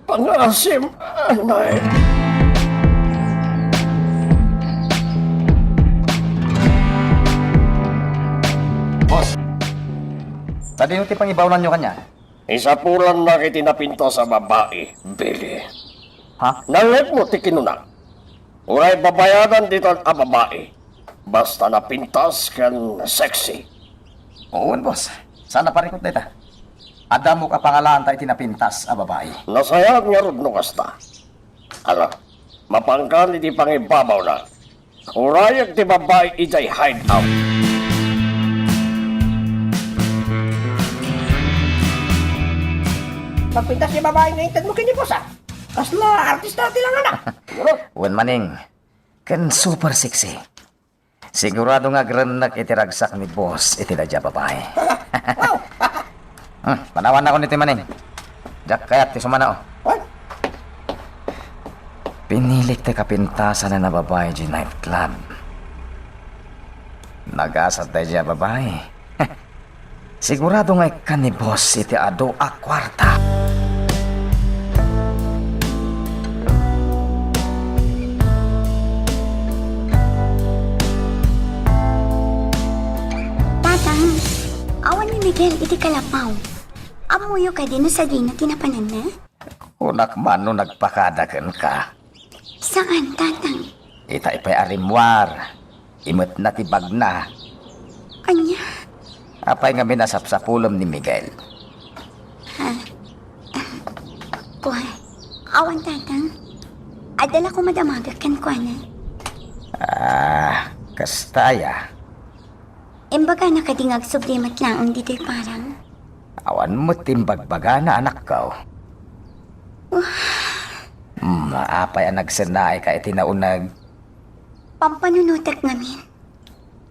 Pangaasim, anay. Boss, sadino ti pangibaonanyo kaniana? Isapulannak iti napintas a babai, Billy. Ha? Nalekmo ti kinuna. Uray babayadan ditan a babai. Basta napintas ken sexy. Wen, boss. Saan a parikut dayta. Adda ammok a pangalaanta iti napintas a babai. Nasayaat ngarud no kasta. Ala, mapankan iti pangibabawna. Urayek ti babai idiay hideout. Napintas ti babai nga intedmo ken ni boss, ah. Kasla artista ti langana. Wen manen, ken super sexy. Sigurado nga agrennek iti ragsak ni boss iti daydiay a babai. Hmm, panawannakon iti manen. Diak kayat ti sumana, oh. Pinilik ti kapintasan a babai idiay nightclub. Nagasat daydiay a babai. Sigurado nga ikkan ni boss iti adu a kuarta. Tatang, awan ni Miguel iti kalapaw. Ammoyo kadi no sadino ti napananna? Kunak man no nagpakada kenka. Saan, Tatang? Itay pay a rimmuar. Imetna ti bagna. Ania? Apay ngamin a sapsapulem ni Miguel? Kua, awan, Tatang. Adda la koma damagek kenkuana. Ah, kasta aya. Imbagana kadi nga agsubli met laeng ditoy parang? Awan met ti imbagbagana, anakko. Hmm, apay a nagsennaayka iti nauneg? Pampanunotek ngamin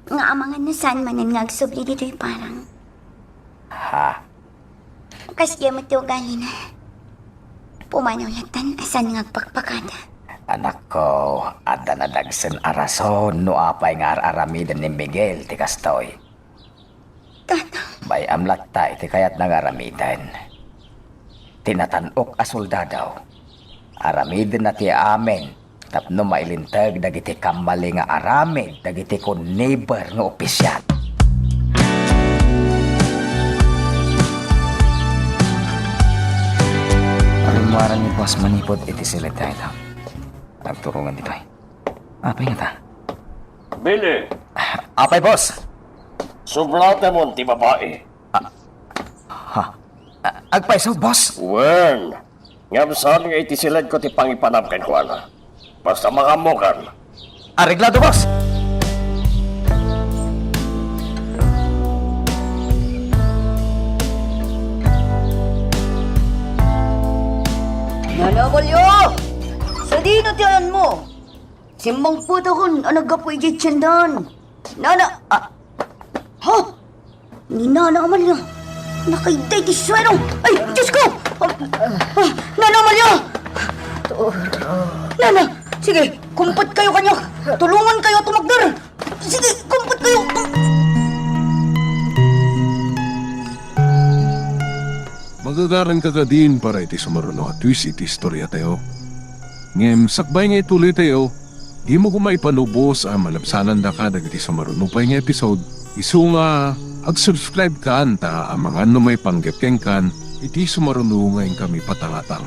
nga amangan no saan manen nga agsubli ditoy parang. Ha? Kasdiay met ti ugalina. Pumanaw lattan a saan nga agpakpakada. Anakko, adda nadagsen a rason no apay nga ar-aramiden ni Miguel ti kastoy. Tatang. Bay-am latta iti kayatna nga aramiden. Ti natan-ok a soldado, aramidenna ti amin tapno mailinteg dagiti kammali nga aramid dagiti konniber nga opisial. Para ni boss manipod iti silid dayta. Nagturongan ditoy. Apay ngata? Billy! Apay, boss? Subratemon ti babai. Ah, ha? Ah, agpayso, boss? Wen, ngem saan nga iti siledko ti pangipanam kenkuana. Basta makaammokan. Areglado, boss! Nana Amalia! Sadino ti ayanmo? Simmangpetakon a naggapu idiay tiendahan. Nana, ah, ha? Ni Nana Amalia. Nakaidday ti suero. Ay, Diyos ko! Ah, ah, Nana Amalia! Nana, sige, kumpetkayo kaniak. Tulongankayo a tumakder. Sige, kumpetkayo. Magagaranka kadin para iti sumaruno a twist iti istoriatayo. Ngem sakbay nga ituloytayo, dimo koma ipanubos a malabsanandaka dagiti sumaruno pay nga episode, isu nga ag-subscribe kan ta amangan no maipanggep kenkan iti sumaruno nga inkami patangatang.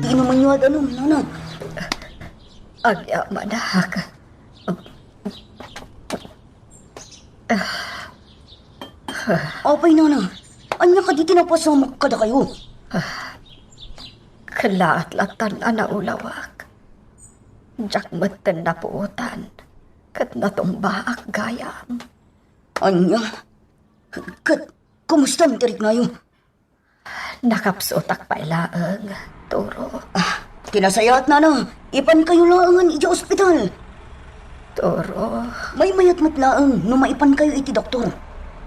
Inumanyo a danum, Nana. Agyamanak. Apay, Nana, ania kadi ti napasamak kadakayo? Kellaat latta a naulawak. Diak metten napuotan ket natumbaak gayam. Ania? Ket kumusta ti riknayo? Nakapsutak pay laeng, Turo. Ah, ti nasayaat, Nana, ipankayo laengen idiay ospital. Turo. Maymayat met laeng no maipankayo iti doktor.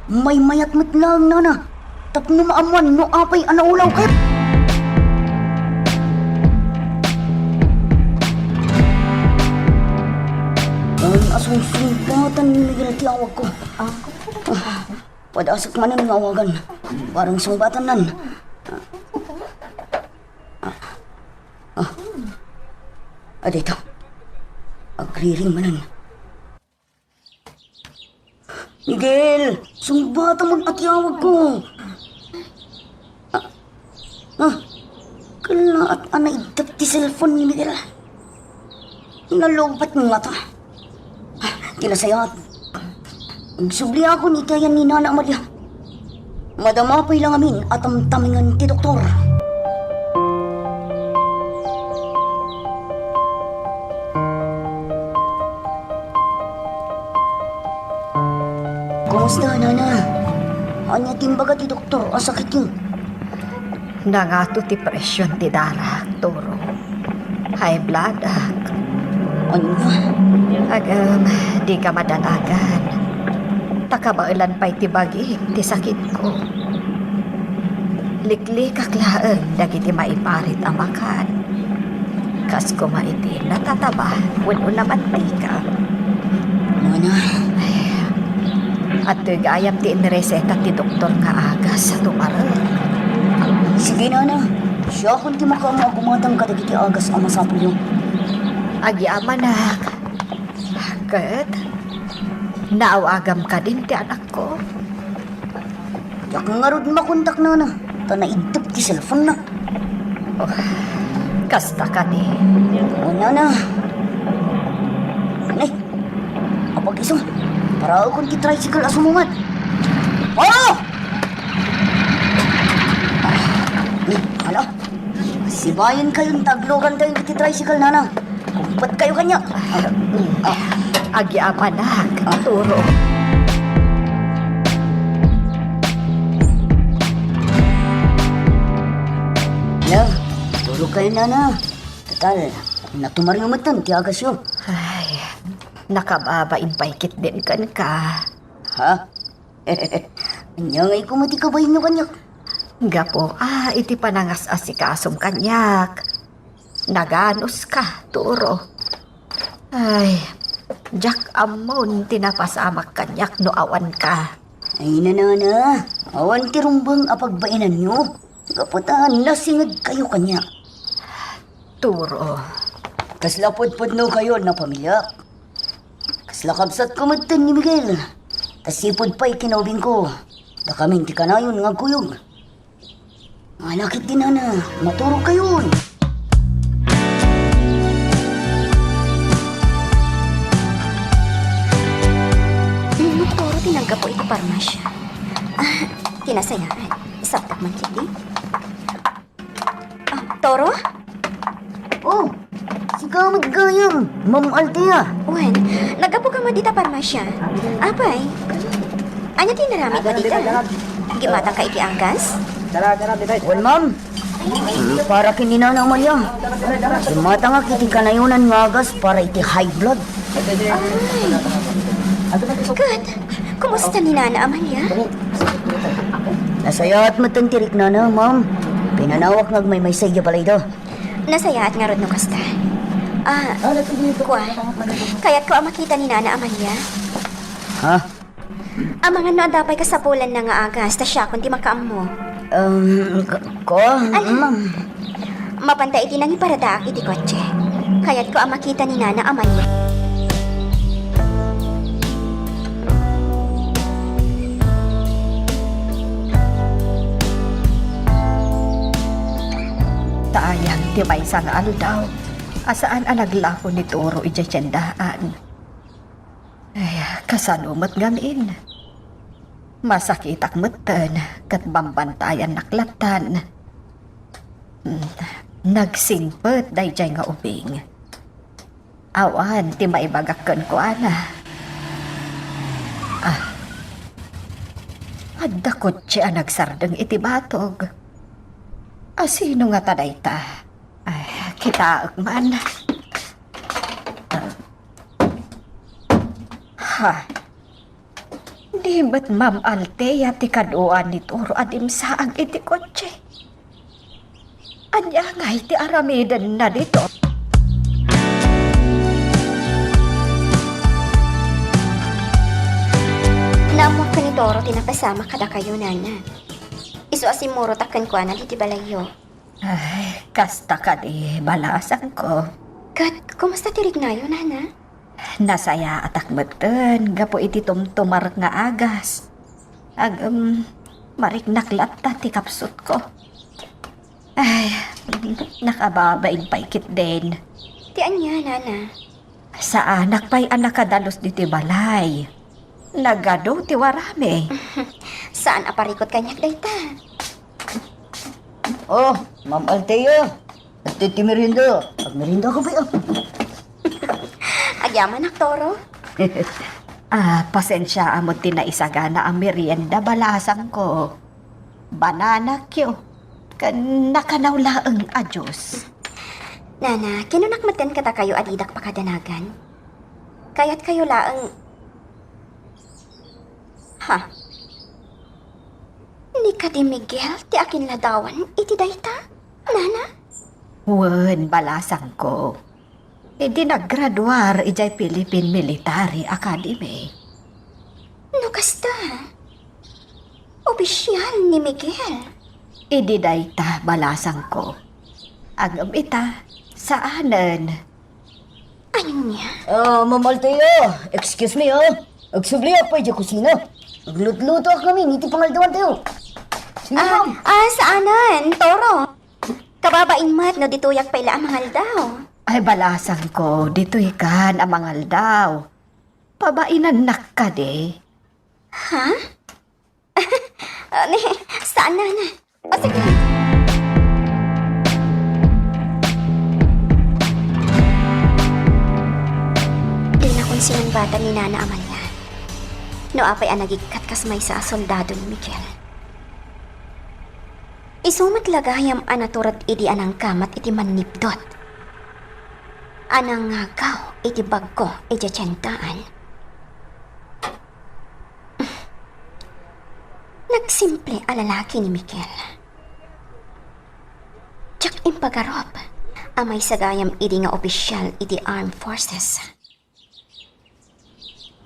Maymayat met laeng, Nana, tapno maammoan no apay a naulawkayo. Ay, asungsungbatan ni Miguel ti awagko. Ah, padasek manen nga awagan. Barang sungbatannan. Ah. Ah. Adda ita. Agriring manen. Miguel, sungbatamon a ti awagko. Ah. Ah. Kellaat a naiddep ti cellphone ni Miguel. Nalupet ngata. Ti nasayaat, agsubliakon iti ayan ni Nana Amalia. Madama pay la ngamin a tamtamengen ti doktor. Kumusta, Nana? Ania ti imbaga ti doktor a sakityo? Nangato ti presion ti darak, Turo. High blood ak. Ania? Agem, dika madanagan. Ta kabaelan pay ti bagik ti sakitko. Liklikak laeng dagiti maiparit a makan. Kas koma iti natataba wenno namantika. Nana. Ay, adtoy gayam ti inreseta ti doktor nga agas a tumarek. Sige, Nana. Siakon ti makaammo a gumatang kadagiti agas a masapulyo. Agyamanak. Ket, naawagam kadin ti anakko. Diak ngarud makontak, Nana, ta naiddep ti cellphone-na. Oh, kasta kadi. O, Nana. Nay, apag-isu, paraekon ti tricycle a sumungad. Oh! Ala, sibayenkayon ta aglugantayon iti tricycle, Nana. Kumpetkayo kaniak. Ah. Agyamanak, Turo. Hello, tulogkayo, Nana. Total, natumaryo metten ti agasyo. Ay, nakababain pay ketdin kenka. Ha? Ania ngay koma ti kabainyo kaniak? Gapu, ah, iti panangas-asikasom kaniak. Naganuska, Turo. Ay, diak ammon ti napasamak kaniak no awanka. Ay, Nana, awan ti rumbeng a pagbainanyo. Gapu ta nasingedkayo kaniak. Turo. Kasla pudpudnokayo a pamiliak. Kasla kabsatko metten ni Miguel. Ta sipud pay kinaubingko, dakamin ti kanayon nga agkuyog. Alakit ti nana, maturog kayo. Nino Toro ti naggapu iti parmasya? Ah, ti nasayaan. Saptak man ketdi. Ah, Toro? Oh, sika met gayam, Ma'am Althea. Wen, naggapu ka met dita parmasya? Apay, ania ti inaramidmo dita? Gimatangka iti agas? Wen, ma'am. Para ken ni Nana Amalia. Gimatangak iti kanayonan nga agas para iti high blood. Ay. Ket, kumusta ni Nana Amalia? Nasayaat metten ti riknana, ma'am. Pinanawak nga agmaymaysa idiay balayda. Nasayaat ngarud no kasta. Ah, kua, kayatko a makita ni Nana Amalia. Ha? Amangan no adda pay kasapulanna nga agas ta siakon ti makaammo. Um, k-, kua, Ala. Ma'am. Mapanta iti nangiparadaak iti kotse. Kayatko a makita ni Nana Amalia. Ta ayan ti maysa nga aldaw a saan a naglako ni Toro idiay tiendaan. Ay, kasano met ngamin? Masakitak metten ket bambantayannak lattan. Hmm, nagsingpet daydiay nga ubing. Awan ti maibagak kenkuana. Ah. Adda kotse a nagsardeng iti batog. Asino ngata dayta? Ay, kitaek man. Ha? Di met Ma'am Althea ti kaduan ni Toro a dimsaag iti kotse? Ania ngay ti aramidenna dito? Naammoak ken ni Toro ti napasamak kadakayo, Nana. Isu a simmurotak kenkuana ditoy balayyo. Ay, kasta kadi, balasangko. Ket, kumusta ti riknayo, Nana? Nasayaatak metten gapu iti tumtumarek nga agas. Ngem, mariknak latta ti kapsutko. Ay, nakababain pay ketdin. Ti ania, Nana? Saanak pay a nakadalus ditoy balay. Nagadu ti warami. Saan a parikut kaniak dayta. Oh, Ma'am Althea. Adtoy ti merienda. Agmerienda ka pay, ah. Agyamanak, Toro. Ah, pasensiaam ti naisagana a merienda, balasangko. Banana cue. Ken nakanaw laeng a juice. Nana, kinunak metten kadakayo a didak pakadanagan. Kayatkayo laeng. Ha? Ni kadi Miguel ti akinladawan iti dayta, Nana? Wen, balasangko. Idi naggraduar idiay Philippine Military Academy. No kasta, opisial ni Miguel. Idi dayta, balasangko. Ngem ita, saanen. Ania? Ah, Ma'am Althea, excuse me, ah. Agsubliak pay idiay kusina. Aglutlutoak ngamin iti pangaldawantayo. Sige, ah, ma'am. Ah, saanen, Toro. Kababain met no ditoyak pay la a mangaldaw. Ay, balasangko, ditoykan a mangaldaw. Pabainannak kadi. Ha? Ah, ne, saan, Nana? O, sige. Dinakon sinangbatan ni Nana Amalia no apay a nagikkat kas maysa a soldado ni Miguel. Isu met la gayam a natured idi a nangkamat iti mannipdut a nangagaw iti baggo idiay tiendaan. Nagsimple a lalaki ni Miguel. Diak impagarup a maysa gayam idi nga opisial iti armed forces.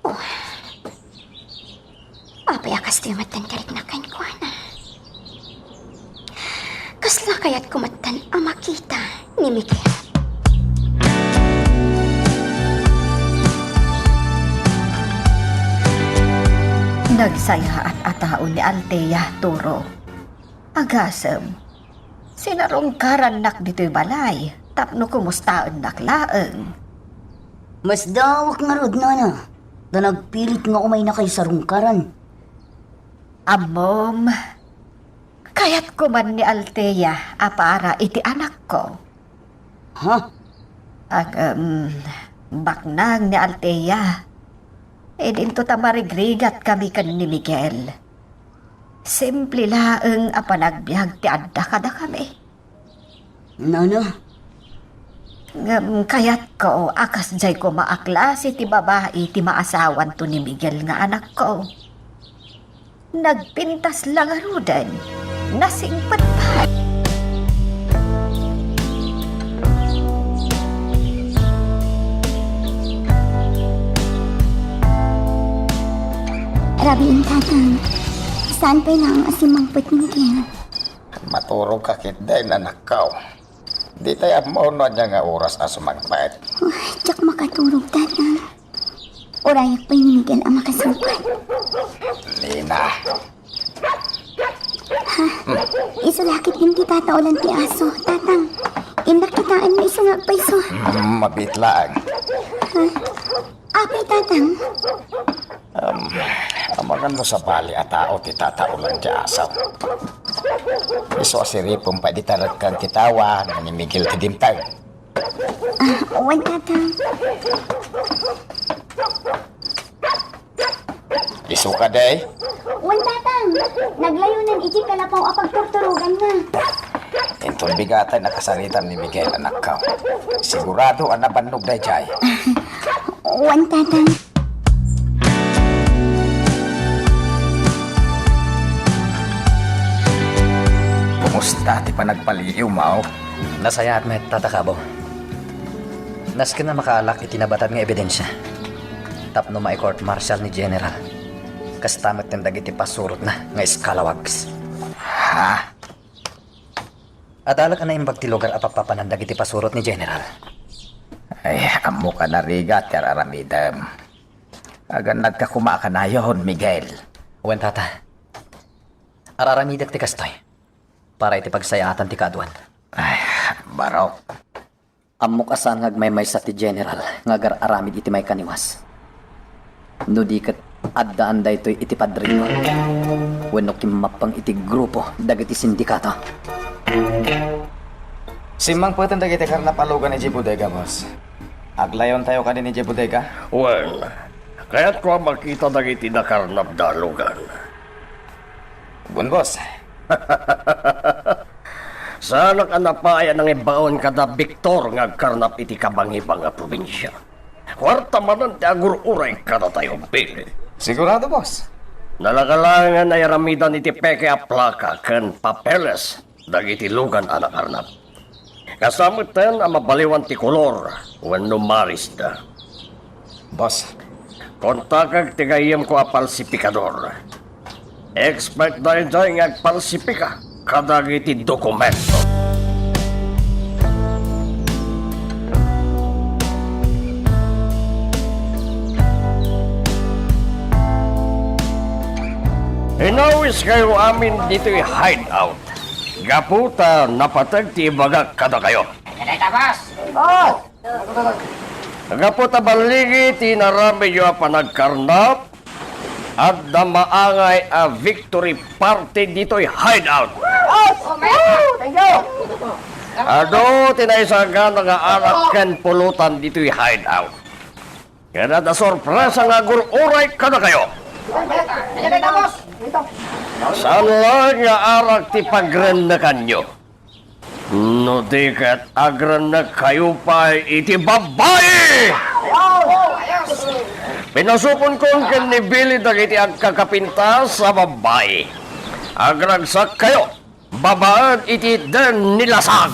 Oh. Apay a kastoy metten ti riknak kenkuana? Kasla kayatko metten a makita ni Miguel. Nagsayaat a tao ni Althea, Toro. Agasem, Sinarungkarannak ditoy balay tapno kumustaennak laeng. Masdaawak ngarud, nana, ta nagpilit nga umaynakayo sarungkaran. Ammom, kayatko man ni Althea a para iti anakko. Ha? Ag-, em, baknang ni Althea. Idinto ta marigrigat kami ken ni Miguel. Simple laeng a panagbiag ti adda kadakami. Nana? Ngem kayatko a kasdiay koma a klase ti babai ti maasawanto ni Miguel nga anakko. Nagpintas la ngaruden, nasingpet pay. Rabiin, Tatang. Saan pay laeng a simmangpet ni Miguel? Maturogka ketdin, anakko. Ditay ammo no ania nga oras a sumangpet. Uy, diak makaturog, Tatang. Urayak pay ni Miguel a makasangpet. Nina. Ha? Isu la ketdin ti tataulan ti aso, Tatang. Innak kitaenyo isu nga agpayso. Mm, mabiit laeng. Ha? Apay, Tatang? Um, amangan no sabali a tao ti tataulan ti aso. Isu a siripem pay dita rekkeng ti tawa nga ni Miguel ti dimteng. Ah, wen, Tatang. Isu kadi? Wen, Tatang. Naglayonan iti kalapaw a pagturturoganna. Inton bigaten a kasaritam ni Miguel, anakko. Sigurado a nabannog daydiay. Wen, Tatang. Kumusta ti panagpaliiwmo? Nasayaat met, Tata Cabo. Nasken a makaalak iti nabatad nga ebidensia tapno mai-court martial ni General. Kasta met ken dagiti pasurotna nga scalawags. Ha? Adalak a naimbag ti lugar a pappapanan dagiti pasurot ni General. Ay, ammok a narigat ti ar-aramidem. Agannadka koma a kanayon, Miguel. Wen, Tata. Ar-aramidek ti kastoy para iti pagsayaatan ti kaaduan. Ay, barok. Ammok a saan nga agmaymaysa ti General nga agar-aramid iti maikaniwas. No di ket addaan daytoy iti padrino wenno kimmappeng iti grupo dagiti sindikato. Simmangpeten dagiti karnap a lugan idiay bodega, boss. Aglayontayo kadi idiay bodega? Wen, kayatko a makita dagiti nakarnapda a lugan. Wen, boss. Saanak a napaay a nangibaon kada Victor nga agkarnap iti kabangibang a probinsia. Kuarta manen ti agur-uray kadatayo, Billy. Sigurado, boss. Nalaka laengen a iramidan iti peke a plaka ken papeles dagiti lugan a nakarnap. Kasta metten a mabaliwan ti kolor wenno marisda. Boss. Kontakek ti gayyemko a palsipikador. Expert daydiay nga agpalsipika kadagiti dokumento. Inawiskayo amin ditoy hideout. Gapu ta napateg ti ibagak kadakayo. Dayta, boss. Oh! Gapu ta balligi ti inaramidyo a panagkarnap, adda maangay a victory party ditoy hideout. Boss! Thank you! Adu ti naisagana nga arak ken pulutan ditoy hideout. Ket adda sorpresa nga agur-uray kadakayo. Saan laeng nga arak ti pagrennekanyo. No di ket agrennekkayo pay iti babbai! Pinasukonkon ken ni Billy dagiti agkakapintas a babbai. Agragsakkayo babaen iti den ni Lasag.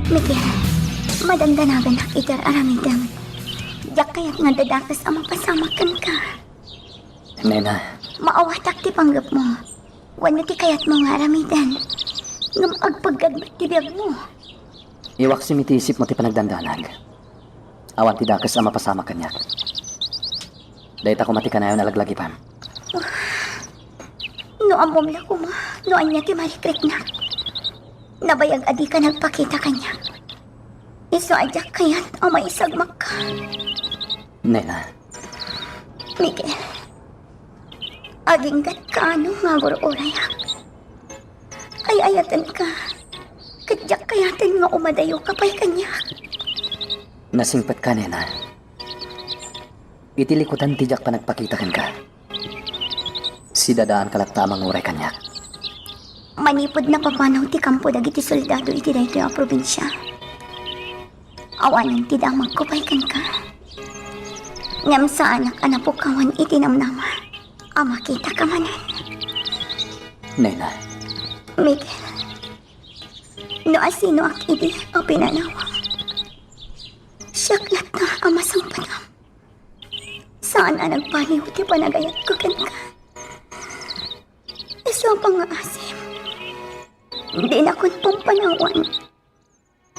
Miguel, madandanaganak iti ar-aramidem. Diak kayat nga dadakes a mapasamak kenka. Nena. Maawatak ti panggepmo. Wenno ti kayatmo nga aramiden. Ngem agpeggad met ti biagmo. Iwaksem iti isipmo ti panagdandanag. Awan ti dakes a mapasamak kaniak. Dayta koma ti kanayon a laglagipem. No ammom la koma no ania ti marikriknak. Nabayag a dika nagpakita kaniak. Isu a diak kayat a maisagmakka. Nena. Miguel, agingga't kaano nga agur-urayak. Ay-ayatenka, ket diak kayaten nga umadayoka pay kaniak. Nasingpetka, nena. Iti likutan ti diak panagpakita kenka, sidadaanka latta a manguray kaniak. Manipud napapanaw ti kampo dagiti soldado iti daytoy a probinsia, awanen ti damagko pay kenka. Ngem saanak a napukawan iti namnama a makitaka manen. Nena. Miguel, no asinoak idi a pinanawam, siak latta a masangpetam. Saan a nagbaliw ti panagayatko kenka. Isu a pangngaasim, dinakon pampanawan.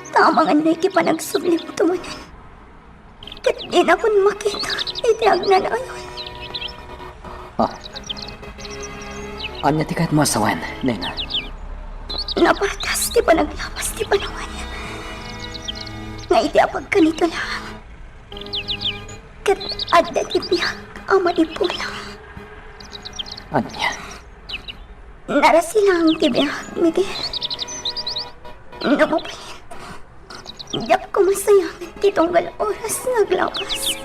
Ta amangan no iti panagsublimto manen, ket dinakon makita iti agnanayon. Ah. Ania ti kayatmo a sawen, nena? Napatas ti panaglapas ti panawen. Nga iti apagkanito laeng, ket adda ti biag a maipulang. Ania? Narasi laeng ti biag, Miguel. No mabalin, diak koma sayangen ti tunggal oras nga aglapas.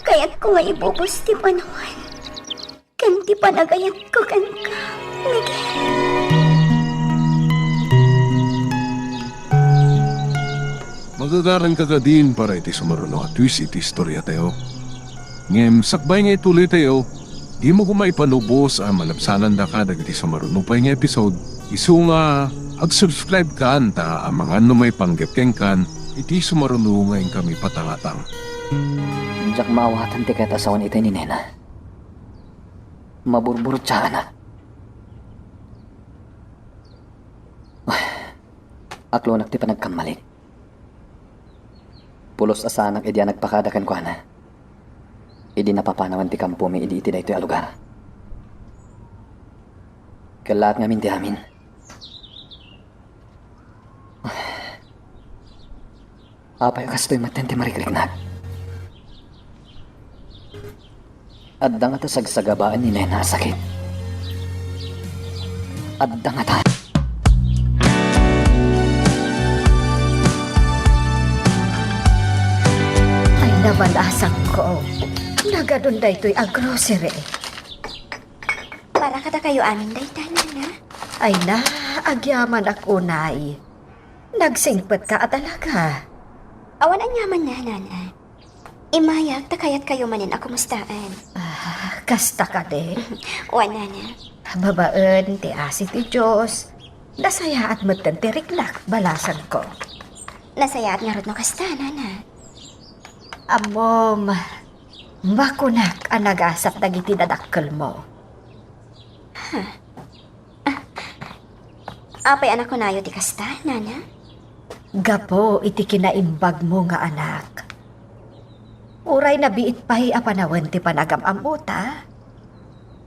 Kayatko nga ibubos ti panawen ken ti panagayatko kenka, Miguel. Magagaranka kadin para iti sumaruno a twist iti istoriatayo. Ngem sakbay nga ituloytayo, dimo koma ipanubos a malabsanandaka dagiti sumaruno pay nga episode, isu nga ag-subscribe-kan ta amangan no maipanggep kenkan iti sumaruno nga inkami patangatang. Diak maawatan ti kayat a sawen itay ni nena. Maburburtiaanak. Aklonak ti panagkammalik. Pulos a saanak idi a nagpakada kenkuana, idi napapanawen ti kampomi idi iti daytoy a lugar. Kellaat ngamin ti amin. Apay a kastoy metten ti marikriknak? Adda ngata sagsagabaen ni nena a sakit? Adda ngata. Ay, nabalasangko. Nagadun daytoy a grocery. Para kadakayo amin dayta, nana. Ay na, agyamanak unay. Nagsingpetka a talaga. Awan aniamanna, nana. Immayak ta kayatkayo manen a kumustaen. Ah, kasta kadi? Wen, nana. Babaen ti asi ti Dios, nasayaat metten ti riknak, balasangko. Nasayaat ngarud no kasta, nana. Ammom, makunak a nagasat dagiti dadakkelmo. Huh. Ah, apay a nakunayo ti kasta, nana? Gapu iti kinaimbagmo nga anak. Uray nabiit pay a panawen ti panagam-ammota,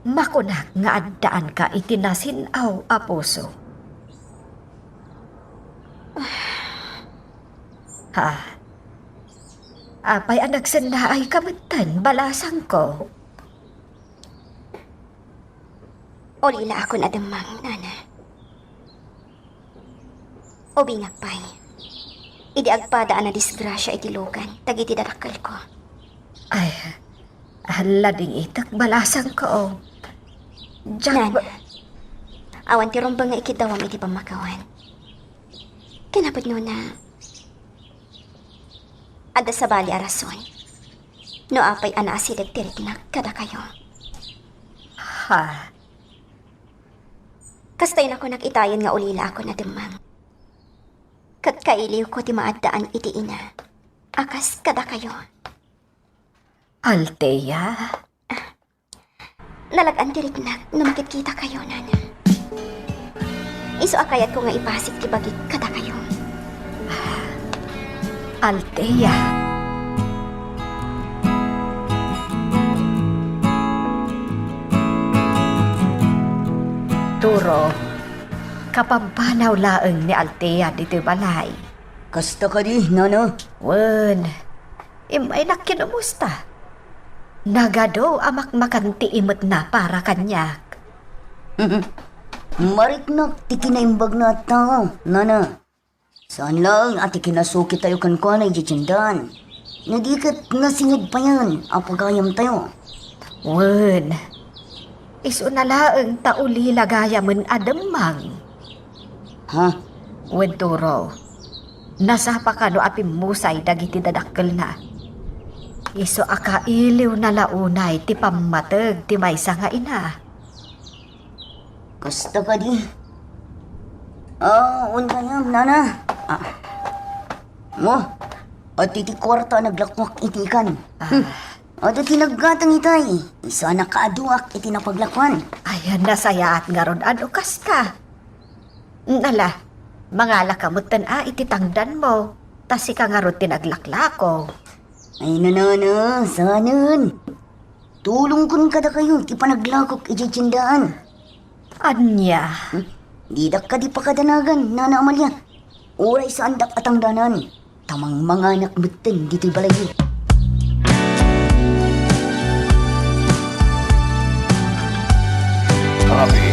makunak nga addaanka iti nasin-aw a puso. Ha? Apay a nagsennaayka metten, balasangko? Ulilaakon a demmang, nana. Ubingak pay, idi agpada a nadisgrasia iti lugan dagiti dadakkelko. Ay, ladingitek, balasangko. Diak Nana, ba- awan ti rumbeng nga ikiddawam iti pammakawan. Kinapudnona, adda sabali a rason no apay a naasideg ti riknak kadakayo. Ha? Kasta a nakunak itayen nga ulilaakon a demmang. Ket kailiwko ti maaddaan iti ina a kas kadakayo. Althea? Nalag-an ti riknak no makitkitakayo, nana. Isu a kayatko nga ipasig ti bagik kadakayo. Althea. Turo, kapampanaw laeng ni Althea ditoy balay. Kasta kadi, nana? Wen, immaynak kinumusta. Nagadu a makmakan ti imetna para kaniak. Mariknak ti kinaimbagna a tao, nana. Saan laeng a ti kinasukitayo kenkuana idiay tiendaan, no di ket nasinged payen a pagayamtayo. Wen, isuna laeng ta ulila gayamen a demmang. Ha? Wen, Turo, nasapa kano a pimmusay dagiti dadakkelna. Isu a kailiwna la unay ti pammateg ti maysa nga ina. Kasta kadi? Ah, wen gayam, nana. Ah. Mo, ati ti kuarta a naglakuak iti ikan. Ah. Hmm. Adu ti naggatang itay. Isu a nakaaduak iti napaglakuan. Ay, nasayaat ngarud a no kasta. Nala, mangalaka metten a iti tangdanmo. Ta sika ngarud ti naglaklako. Ay, nanana, saanen. Tulongkon kadakayo ti panaglakok idiay tiendaan. Ania? Hmm? Didak kadi pakadanagan, Nana Amalia. Uray saandak a tangdanan, ta mangmanganak metten ditoy balayyo. Abi,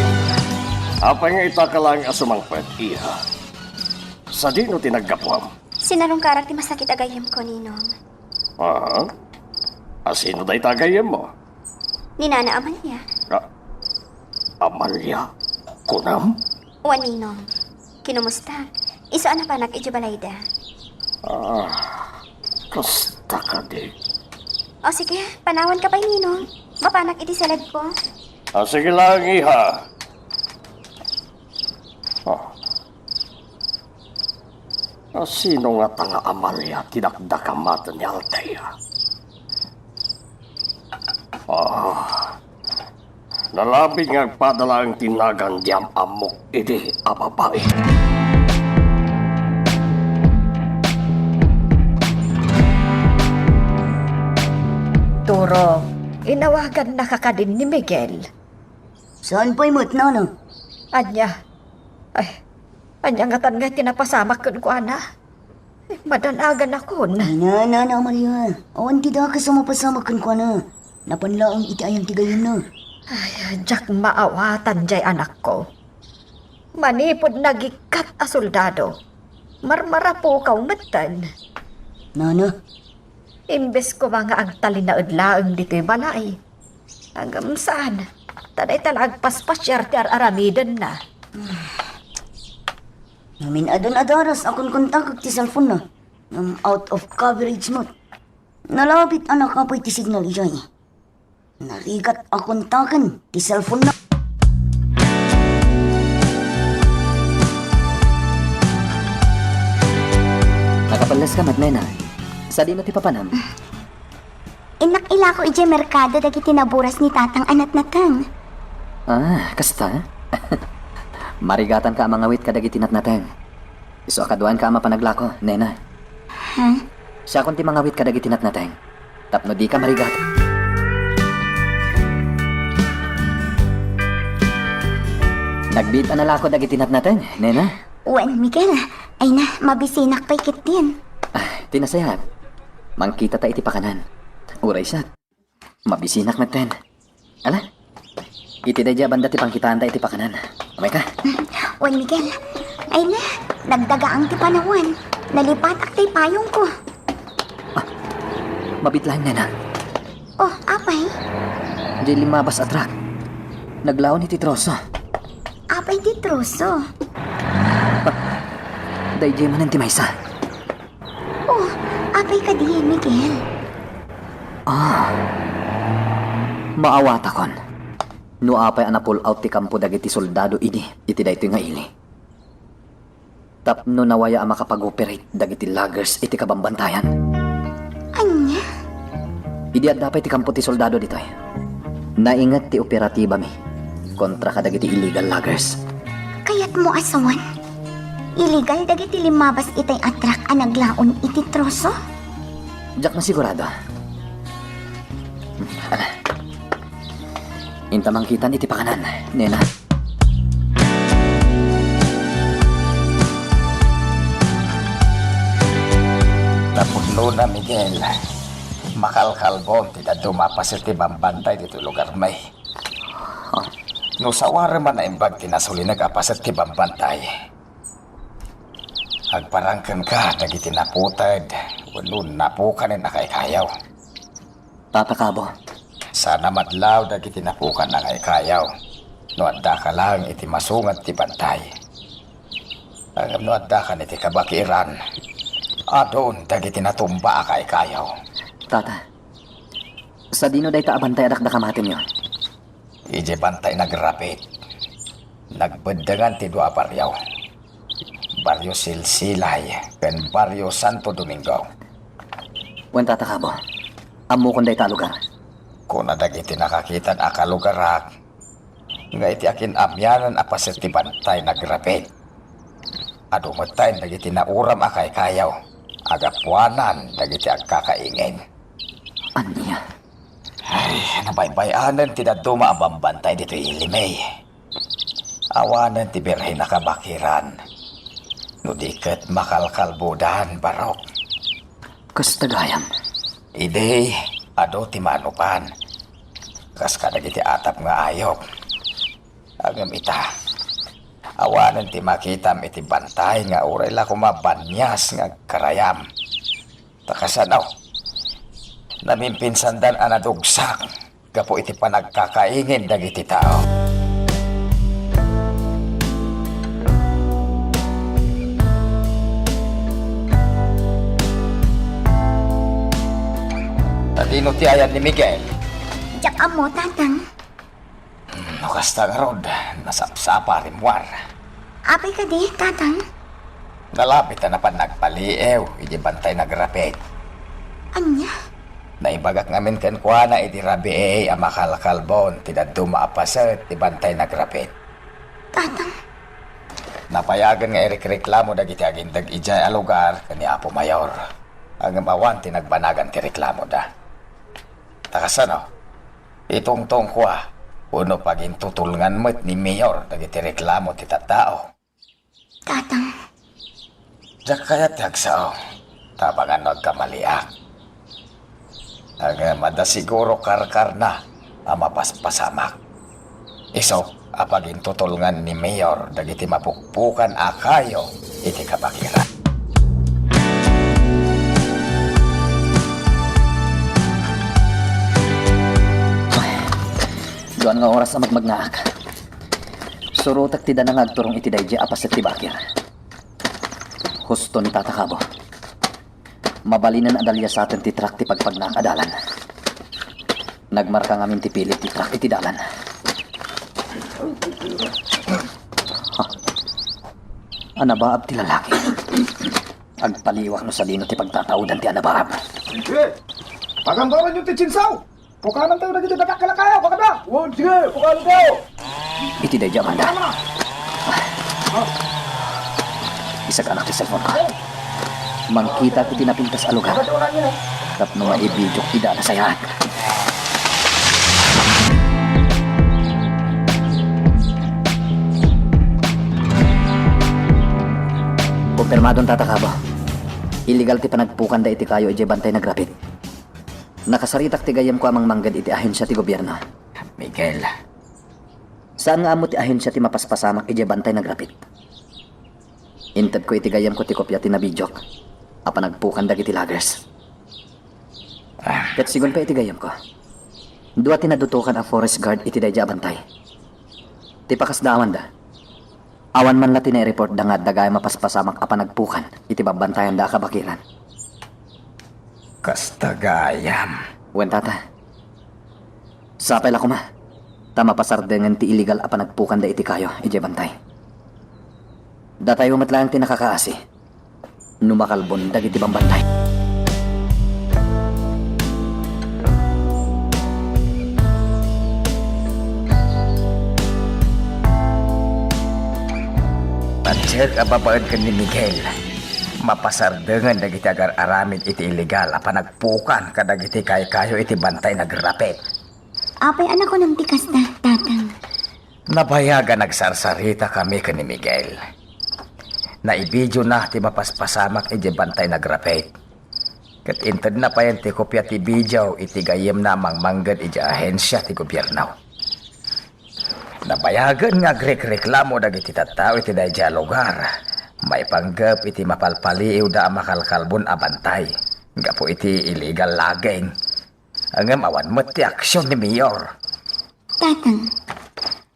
apay nga ita ka laeng a sumangpet, iha? Sadino ti naggapuam? Sinarungkarak ti masakit a gayyemko, Ninong. Aha? A sino dayta a gayyemmo? Ni Nana Amalia. Ah, Amalia? Kunam? Wen, Ninong. Kinumusta? Isu a napanak idiay balayda. Ah, kasta kadi. O sige, panawanka pay, Ninong. Mapanak iti saledko. Ah, sige lang, iha. Ah. A sino ngata nga Amalia ti dakdakama ni Althea? Ah, nalabit nga agpada laeng ti nagan diay am-ammok idi a babai. Turo, inawagannaka kadin ni Miguel? Saan pay met, Nana? Ania? Ay, ania ngatan nga ti napasamak kenkuana? Ay, madanaganakon. Ay, Nana, Nana Maria, awan ti dakes a mapasamak kenkuana. Napan laeng iti ayan ti gayyemna. Ay, diak maawatan diay anakko. Manipud nagikkat a soldado, marmarapukaw metten. Nana? Imbes koma nga agtalinaed laeng ditoy balay, ngem saan, ta dayta la agpaspasiar ti ar-aramidenna. Ngamin adun a daras a kunkontakek ti cellphone-na, ngem out of coverage mode. Nalabit a nakapuy ti signal idiay. Narigat a kontaken ti cellphone-na. Nakapelles ka met, nena. Sadino ti papanam? Innak ilako idiay merkado dagiti naburas ni tatang a natnateng. Ah, kasta? Marigatanka a mangawit kadagiti natnateng. Isu a kaduaenka a mapanaglako, nena. Ha? Siakon ti mangawit kadagiti natnateng. Tapno dika marigat. Nagbiit a nalako dagiti natnateng, nena? Wen, Miguel. Ay na, mabisinak pay ketdin. Ah, ti nasayaat. Mangkitata iti pakanan. Uray siak. Mabisinak metten. Ala? Iti daydiay a banda ti pangkitaanta iti pakanan. Umayka. Wen, Miguel. Ay na, nagdagaang ti panawen. Nalipatak ti payongko. Ah, mabiit laeng, nena. Oh, apay? Diay limmabas a truck. Naglaon iti troso. Apay ti troso? Ah, daydiay manen ti maysa. Oh, apay kadi, Miguel? Ah, maawatakon. No apay a na-pull out ti kampo dagiti soldado idi iti daytoy nga ili. Tapno nawaya a makapag-operate dagiti loggers iti kabambantayan. Ania? Idi adda pay ti kampo ti soldado ditoy, nainget ti operatibami kontra kadagiti illegal loggers. Kayatmo a sawen? Illegal dagiti limmabas itay a truck a naglaon iti troso? Diak masigurado. Ala. Inta mangkitan iti pakanan, nena. Una, Miguel, makalkalbon ti dadduma a paset ti bambantay ditoy lugarmi. No sawarem a naimbag ti nasulinek a paset ti bambantay, agparang kenka dagiti naputed wenno napukanen a kaykayo. Tata Kabo. Saan a madlaw dagiti napukan a kaykayo no addaka laeng iti masungad ti bantay. Ngem no addakan iti kabakiran, adun dagiti natumba a kaykayo. Tata, sadino dayta a bantay a dakdakamatenyo? Idiay bantay nagrapit, nagbeddengan ti dua a barrio, Barrio Silsilay ken Barrio Santo Domingo. Wen, Tata Kabo, ammokon dayta a lugar. Kuna dagiti nakakitan a kalugarak nga iti akin-amianan a paset ti bantay nagrapit, adu metten dagiti nauram a kaykayo a gapuanan dagiti agkakaingin. Ania? Ay, nabaybay-anen ti dadduma a bambantay ditoy ilimey. Awanen ti birhen a kabakiran. No di ket makalkalbodan, Barok. Kasta gayam. Idi, adu ti manupan. Kas kadagiti atap nga ayok. Ngem ita, awanen ti makitam iti bantay nga uray la koma banias nga agkarayam. Ta kasano? Namimpinsandan a nadugsak gapu iti panagkakaingin dagiti tao. Sadino ti ayan ni Miguel? Diak ammo, Tatang. Hmm, no kasta ngarud, nasapsapa a rimmuar. Apay kadi, Tatang? Nalabit a napan nagpaliiw idiay bantay nagrapit. Ania? Naibagak ngamin kenkuana idi rabii a makalkalbon ti dadduma a paset ti bantay nagrapit. Tatang. Napayagen nga irikreklamo dagiti agindeg idiay a lugar ken ni Apo Mayor. Ngem awan ti nagbanagan ti reklamoda. Ta kasano? Itungtongko a, wenno pagintutulngan met ni Mayor dagiti reklamo ti tattao. Tatang. Diak kayat ti agsao, ta amangan no agkamaliak. Ngem adda siguro karkarna a mapaspasamak. Isu a pagintutulngan ni Mayor dagiti mapukpukan a kayo iti kabakiran. Duan nga oras a magmagnaak. Surotek ti dana nga agturong iti daydi a paset ti bakir. Husto ni Tata Kabo. Mabalinen a daliasaten ti truck ti pagpagnaak a dalan. Nagmarka ngamin ti pilid ti truck iti dalan. Ha? Anabaab ti lalaki. Agpaliwak no sadino ti pagtataudan ti anabaab. Sige! Pagandoranyo ti tsinsaw! Pukanan tayo dagiti dakkel a kayo, bakada! Wen, sige, pukanan tayo! Iti daydi a banda. Isaganak ti cellphone ko. Mangkita iti napintas a lugar. Tapno maibidiok ida a nasayaat. Kumpirmadon, Tata Kabo. Illegal ti panagpukanda iti kayo idiay bantay nagrapit. Nakasaritak ti gayyemko a mangmangged iti ahensia ti gobierno. Miguel. Saan nga ammo ti ahensia ti mapaspasamak idiay bantay nagrapit. Intedko iti gayyemko ti kopia ti nabidiok a panagpukan dagiti loggers. Ah. Ket sigun pay iti gayyemko, dua ti nadutokan a forest guard iti daydi a bantay. Ti pakasdaawanda, awan man la ti naireportda nga adda gayam a paspasamak a panagpukan iti babbantayanda a kabakiran. Kasta gayam. Wen, Tata. Sapay la koma, ta mapasardengen ti illegal a panagpukanda iti kayo idiay bantay. Datayo met laeng ti nakakaasi no makalbon dagiti bambantay. Patsek a babaen ken ni Miguel, mapasardengen dagiti agar-aramid iti illegal a panagpukan kadagiti kaykayo iti bantay nagrapit. Apay a nakunam ti kasta, Tatang? Nabayag a nagsarsarita kami ken ni Miguel. Naibidiona ti mapaspasamak idiay bantay nagrapit. Ket intedna payen ti kopia ti video iti gayyemna a mangmangged idiay ahensia ti gobierno. Nabayagen nga agrekreklamo dagiti tattao iti daydiay a lugar maipanggep iti mapalpaliiwda a makalkalbon a bantay gapu iti illegal logging. Ngem awan met ti aksion ni Mayor. Tatang,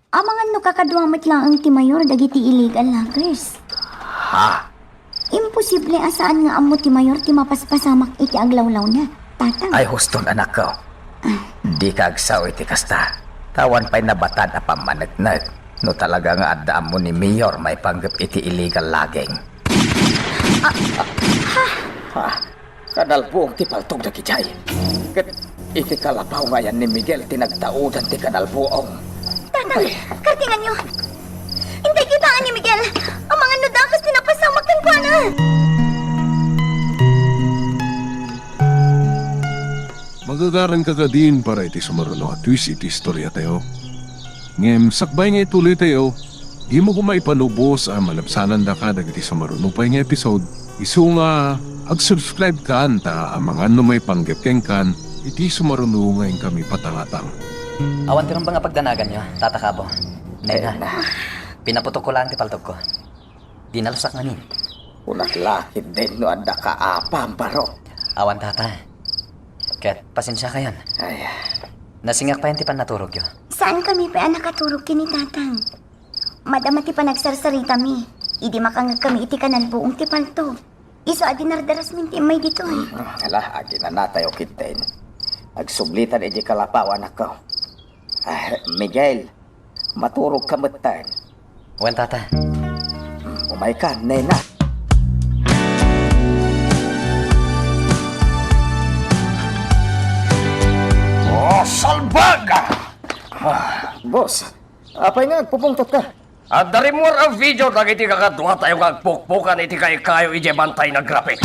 amangan no kakadua met laeng ti mayor dagiti illegal loggers. Ha? Imposible a saan nga ammo ti mayor ti mapaspasamak iti aglawlawna, Tatang. Ay, huston, anakko. Dika agsao iti kasta. Ta awan pay nabatad a pammaneknek no talaga nga adda ammo ni Mayor maipanggep iti illegal logging. Ha? Kanalbuong ti paltog dagidiay. Ket iti kalapaw nga ayan ni Miguel ti nagtaudan ti kanalbuong. Tatang, kartinganyo. Intay kitaen ni Miguel. Amangan no dakes ti napasamak kenkuana. Magagaranka kadin para iti sumaruno a twist iti istoriatayo. Ngem sakbay nga ituloytayo, dimo koma ipalubos a malabsanandaka dagiti sumaruno pay nga episode. Isu nga ag-subscribe kan ta amangan no maipanggep kenkan iti sumaruno nga inkami patangatang. Awan ti rumbeng a pagdanaganyo, Tata Kabo. Nena, pinaputok ko lang ti paltogko. Di nalusak ngamin. Kunak la ketdin no adda kaapam, baro. Awan, Tata. Ket pasensiakayon. Ay. Nasingak payen ti pannaturogyo. Saan kami pay a nakaturog ken ni Tatang? Madama ti panagsarsaritami idi makangegkami iti kanalbuong ti paltog. Isu a dinardarasmin ti immay ditoy. Ala, aginanatayo ketdin. Agsublitan idiay kalapaw, anakko. Ah, Miguel, maturogka metten. Wen, Tata. Umayka, nena. Oh, salbaga! Ah, boss, apay nga agpupungtotka? Adda rimmuar a video dagiti kakaduatayo nga agpukpukan iti kaykayo idiay bantay nga graphic.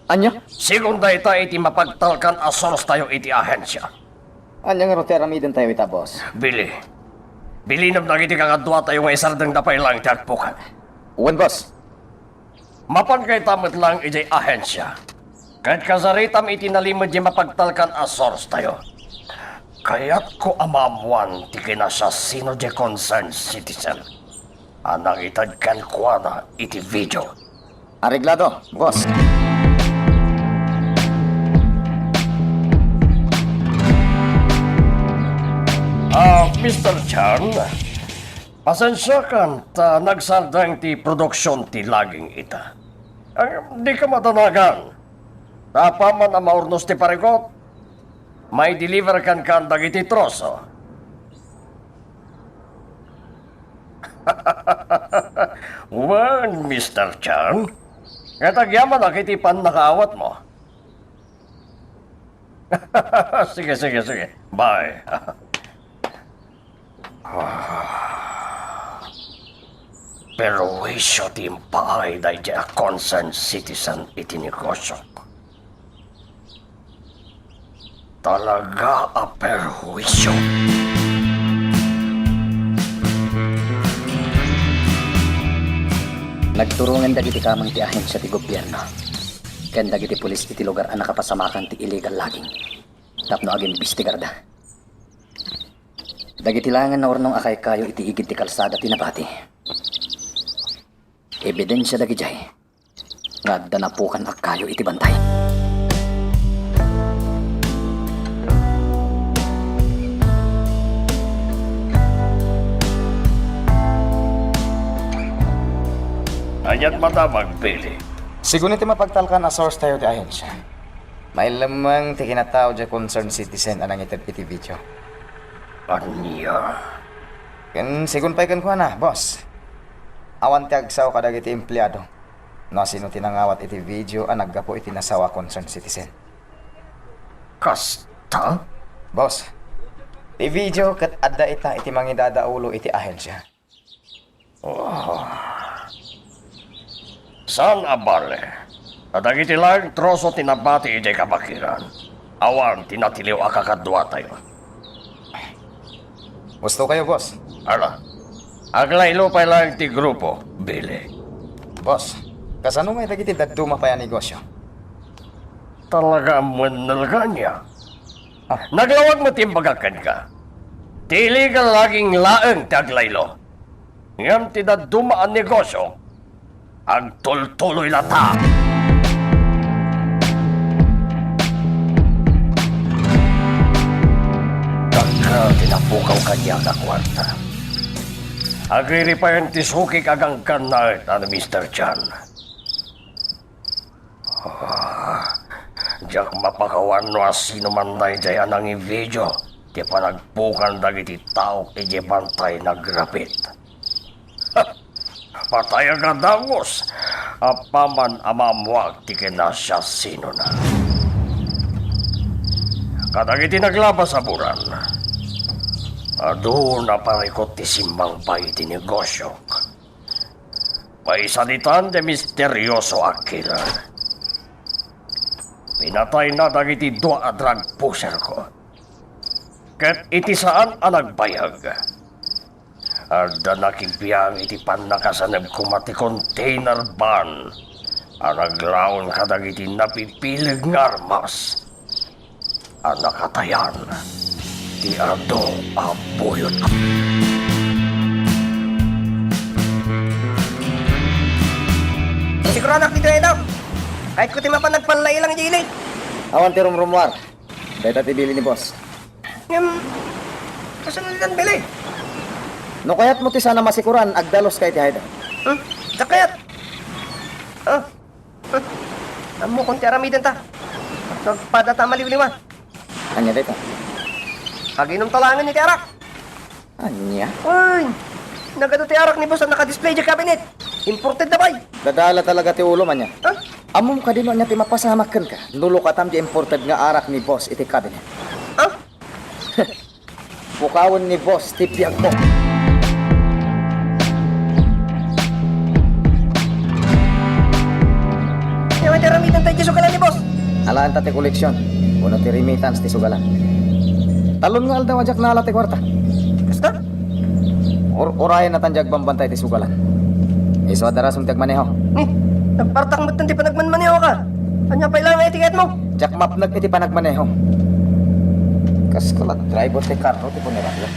Ania? Sigun dayta iti mapagtalkan a source tayo iti ahensia. Ania ngarud ti aramidentayo ita, boss? Bili. Bilinam dagiti kakaduatayo nga isardengda pay laeng ti agpukan. Wen, boss. Mapanka ita met laeng idiay ahensia. Ket kasaritam iti nalimed diay mapagtalkan a source tayo. Kayatko a maammoan ti kinasiasino diay concerned citizen a nangited kenkuana iti video. Areglado, boss. Ah, Mister Chan, pasensiakan ta nagsardeng ti produksion ti logging ita. Ah, dika madanagan. Ta apaman a maurnos ti parikut, mai-deliver kenka dagiti troso. Wen, Mister Chan, ket agyamanak iti pannakaawatmo. Sige, sige, sige. Bye. Ah, perwisyo ti impaay daydiay a concerned citizen iti negosio. Talaga a perwisyo. Nagturongen dagiti kameng ti ahensia ti gobierno ken dagiti pulis iti lugar a nakapasamakan ti illegal logging tapno agimbestigarda. Dagiti laengen naurnong a kaykayo iti igid ti kalsada ti nabati. Ebidensia dagidiay nga adda napukan a kayo iti bantay. Aniat madamag, Billy? Sigun iti mapagtalkan a source tayo ti ahensia. Mailemmeng ti kinatao diay concerned citizen a nangited iti video. Ania? Ken sigun pay kenkuana, boss. Awan ti agsao kadagiti empleado no sino ti nangawat iti video a naggapu iti nasao a concerned citizen. Kasta? Boss, ti video ket adda ita iti mangidadaulo iti ahensia. Ah. Saan a bale, kadagiti laeng troso ti nabati idiay kabakiran, awan ti natiliw a kakaduatayo. Husto kayo, boss. Ala, aglaylo pay laeng ti grupo, Billy. Boss, kasano ngay dagiti dadduma pay a negosyo? Talaga a muennel ka ania? Ah. Naglawag met imbagak kenka. Ti illegal logging laeng ti aglaylo. Ngem ti dadduma a negosio, agtultuloy latta. Dakkel ti napukaw kaniak a kuarta. Agriripayen ti sukik a ganggannaet a ni Mister Chan. Ah, diak mapakawan no asino man daydiay a nangivideo ti panagpukan dagiti taok idiay bantay nagrapit. Patay a gadangos, apaman a maammoak ti kinasiasinona. Kadagiti naglabas a buran, adu naparikut ti simmangbay iti negosiok. Paisaditan ti misterioso a killer. Pinatayna dagiti dua a drug pusherko. Ket iti saan a nagbayag, adda nakibiang iti pannakasaneb koma ti container van a naglaon kadagiti napipileg nga armas a nakatayan ti adu a buyot. Siguradak ti driver. Kahit ko ti mapan nagpallailang di ili. Awan ti rumrumuar. Dayta ti bili ni boss. Ngem, kasano ditan bili? No kayatmo ti saan a masikuran, agdaluska iti hideout. Hmm? Diak kayat. Ah. Ammokon ti aramidenta. Nagpadata a maliwliwa. Ania dayta? Aginom ta laengen iti arak. Ania? Uy! Nagadu ti arak ni boss a nakadisplay idiay cabinet. Imported na bay. Dadala talaga ti ulom, ania? Ha? Ammom kadi no ania ti mapasamak kenka? No lukatam ti imported nga arak ni boss iti cabinet. Ha? Pukawen ni boss ti biagmo. Ania ti aramidenta iti sugalan ni boss? Alaenta ti koleksion, wenno ti remittance ti sugalan. Talon nga aldaw a diak naala ti kuarta. Kasta? Ur-, urayen natan diak bambantay ti sugalan. Isu a darasem ti agmaneho. Ni, nagpartak metten ti panagmanmaneho ka. Ania pay laeng iti kayatmo? Diak mapnek iti panagmaneho. Kas kala driver ti karro ti puneraryo.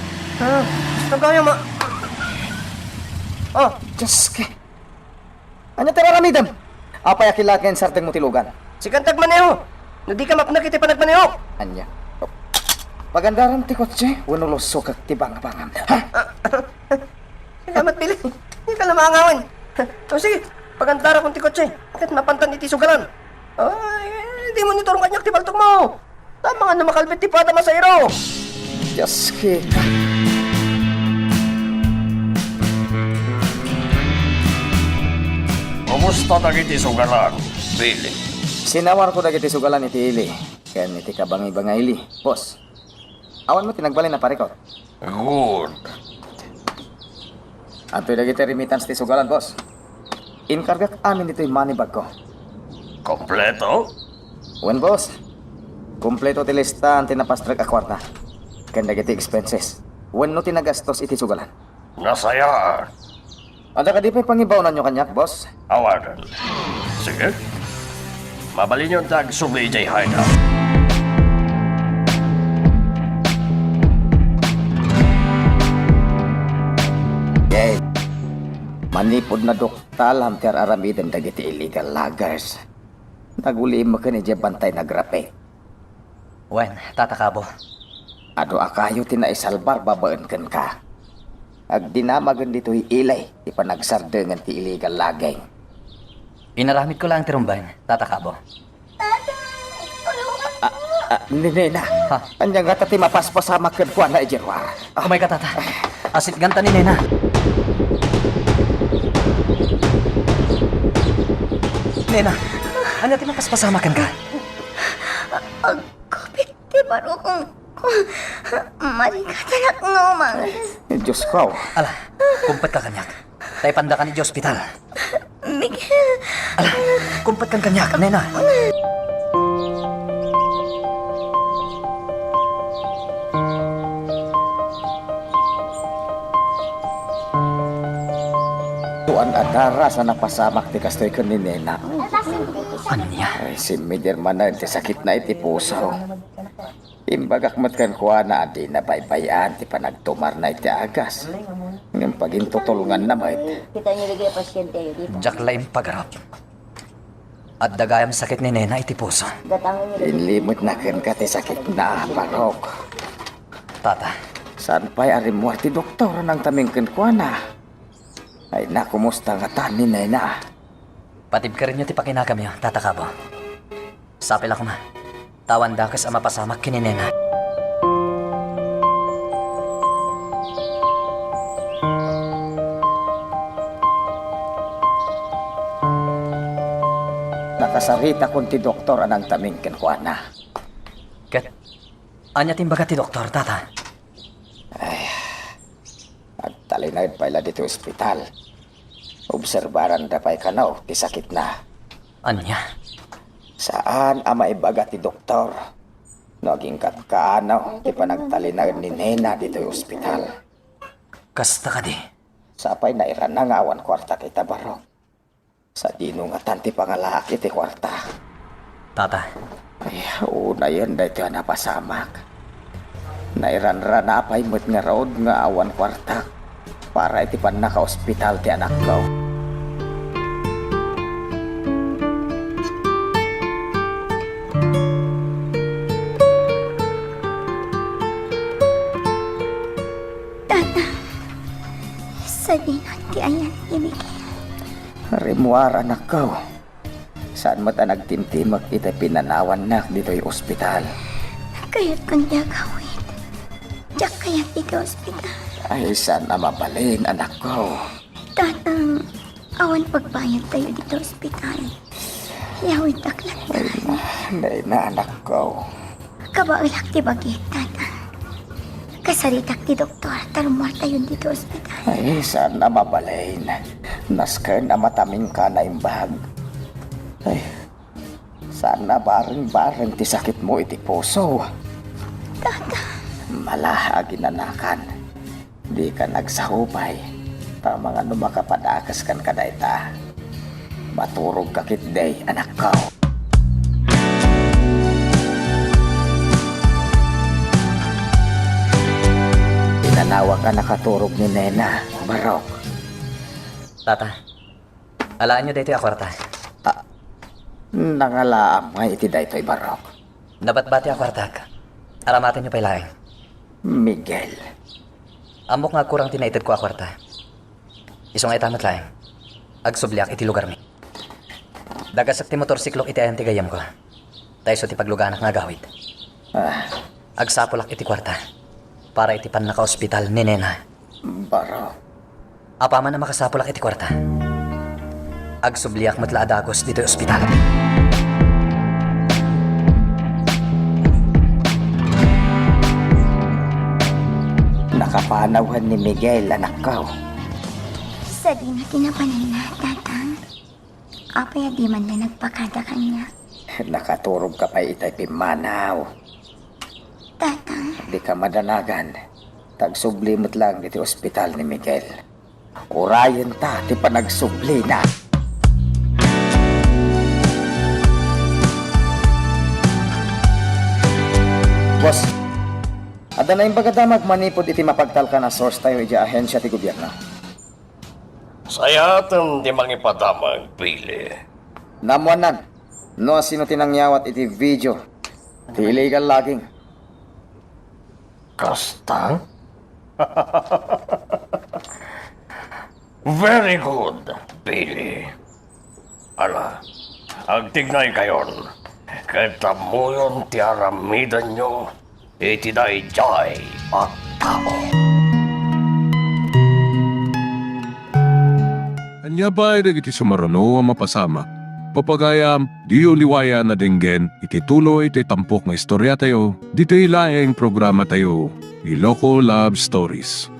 Ah, basta gayam a. Oh. Diyos ko. Ania ti raramidem? Apay a kilaat nga insardengmo ti lugan? Sika ti agmaneho. No dika mapnek iti panagmaneho. Ania? Pagandaram ti kotse, wenno lusokek ti bangabangam. Ha? Ah, salamat, Billy. Dika la maangawen. O sige, pagandarakon ti kotse. Ket mapantan iti sugalan. Ay, di mo ni turong kaniak ti paltokmo. Tama nga no makalbit ti pada masayro. Diyos kita. Kumusta dagiti sugalan, Billy? Sinawarko dagiti sugalan iti ili ken iti kabangibangay ili, boss. Awan met ti nagbalin a parikut. Good. Adtoy dagiti remittance ti sugalan, boss. Inkargak amin ditoy money bagko. Kompleto? Wen, boss. Kompleto ti listaan ti napastrek a kuarta ken dagiti expenses wenno ti nagastos iti sugalan. Nasayaat. Adda kadi pay pangibaonanyo kaniak, boss? Awanen. Sige. Mabalinyon ti agsubli idiay hideout. Yay. Manipud naduktalam ti ar-aramiden dagiti illegal loggers, naguliim metten idiay bantay nagrapit. Wen, Tata Kabo. Adu a kayo ti naisalbar babaen kenka. Agdinamagen ditoy ili ti panagsardengen ti illegal logging. Inaramidko laeng ti rumbeng, Tata Kabo. Tatay, tulungan Ah, ah, Ninena, Ha? Ania ngata ti mapaspasamak kenkuana idiay ruar? Umayka, Tata. Asitganta ni Nena. Nena, ania ti mapaspasamak kenka? Agkupit ti barukongko. Malikatanak nga umanges. Diyos ko. Ala, kumpetka kaniak. Ta ipandaka idiay ospital. Miguel! Ala, kumpetkan kaniak, Nena. Tuan a daras a napasamak ti kastoy ken ni Nena. Ania? Ay, simmider manen ti sakitna iti puso. Imbagak met kenkuana a dina baybay-an ti panagtumarna iti agas. Ngem pagintutulnganna met. Kita niyo lagi ang pasyente, di ba? Diak la impagarup. Adda gayam sakit ni Nena iti puso. Gatangan niyo lagi. Inlimetna kenka ti sakitna, Barok. Tata. Saan pay a rimmuar ti doktor a nangtaming kenkuana? Ay, nakumusta ngatan ni Nena? Patibkerenyo ti pakinakamyo, Tata Kabo. Sapay la koma. Ta awan dakes a mapasamak ken ni Nena. Nakasaritakon ti doktor a nangtaming kenkuana. Ket ania ti imbaga ti doktor, Tata? Ay, agtalinaed pay la ditoy ospital. Obserbaranda pay kano ti sakitna. Ania? Saan a maibaga ti doktor no agingkat kaano ti panagtalinaed ni Nena ditoy ospital. Kasta kadi? Sapay nairanna nga awan kuarta ita, Barok. Sadino ngatan ti pangalaak iti kuarta? Tata. Ay, unayen daytoy a napasamak. Nairanrana pay met ngarud nga awan kuartak para iti pannakaospital ti anakko. Tata, sadino ti ayan ni Miguel? Rimmuar, anakko. Saan met a nagtimtimek iti pinanawannak ditoy ospital. Kayatkon ti agawid. Diak kayat ditoy ospital. Ay, saan a mabalin, anakko. Tatang, awan pagbayadtayo ditoy ospital. Yawidtak latta. Ay, nay na, anakko. Kabaelak ti bagik, Tata. Kasaritak ti doktor, ta rummuartayon ditoy ospital. Ay, saan a mabalin. Nasken a matamingka naimbag. Ay, saan a bareng-bareng ti sakitmo iti puso. Tata. Mala, aginanakan. Dika nagsao pay, ta mangano makapadakeskan kadayta. Maturogka ketdi, anakko. Pinanawak a nakaturog ni Nena, Barok. Tata, alaenyo daytoy a kuarta. Ah, nangalaam ngay iti daytoy, Barok. Nabatbati a kuartak. Aramatenyo pay laeng. Miguel. Ammok nga agkurang ti naitedko a kuarta. Isu nga ita met laeng, agsubliak iti lugarmi. Dagasek ti motorsiklok iti ayan ti gayyemko. Ta isu ti pagluganak nga agawid. Ah. Agsapulak iti kuarta para iti pannakaospital ni Nena. Barok. Apaman a makasapulak iti kuarta, agsubliak met la a dagus ditoy ospital. Nakapanaw ni Miguel, anakko. Sadino ti napananna, Tatang? Apay a di man la nagpakada kaniak? Nakaturogka pay itay pimmanaw. Tatang. Dika madanagan. Ta agsubli met laeng ditoy ospital ni Miguel. Urayenta ti panagsublina. Boss, adda naimbag a damag manipud iti mapagtalkan a source tayo idiay ahensia ti gobierno. Sayaten ti mangipadamag, Billy. Naammoannan no asino ti nangyawat iti video ti illegal logging. Kasta? Very good, Billy. Ala, agtignaykayon, ket ammoyon ti aramidenyo iti daydiay a tao. Ania pay dagiti sumaruno a mapasamak? Papagayam, diyo liwayan a denggen iti tuloy ti tampok nga istoriatayo, ditoy laeng programatayo, Iloko Love Stories.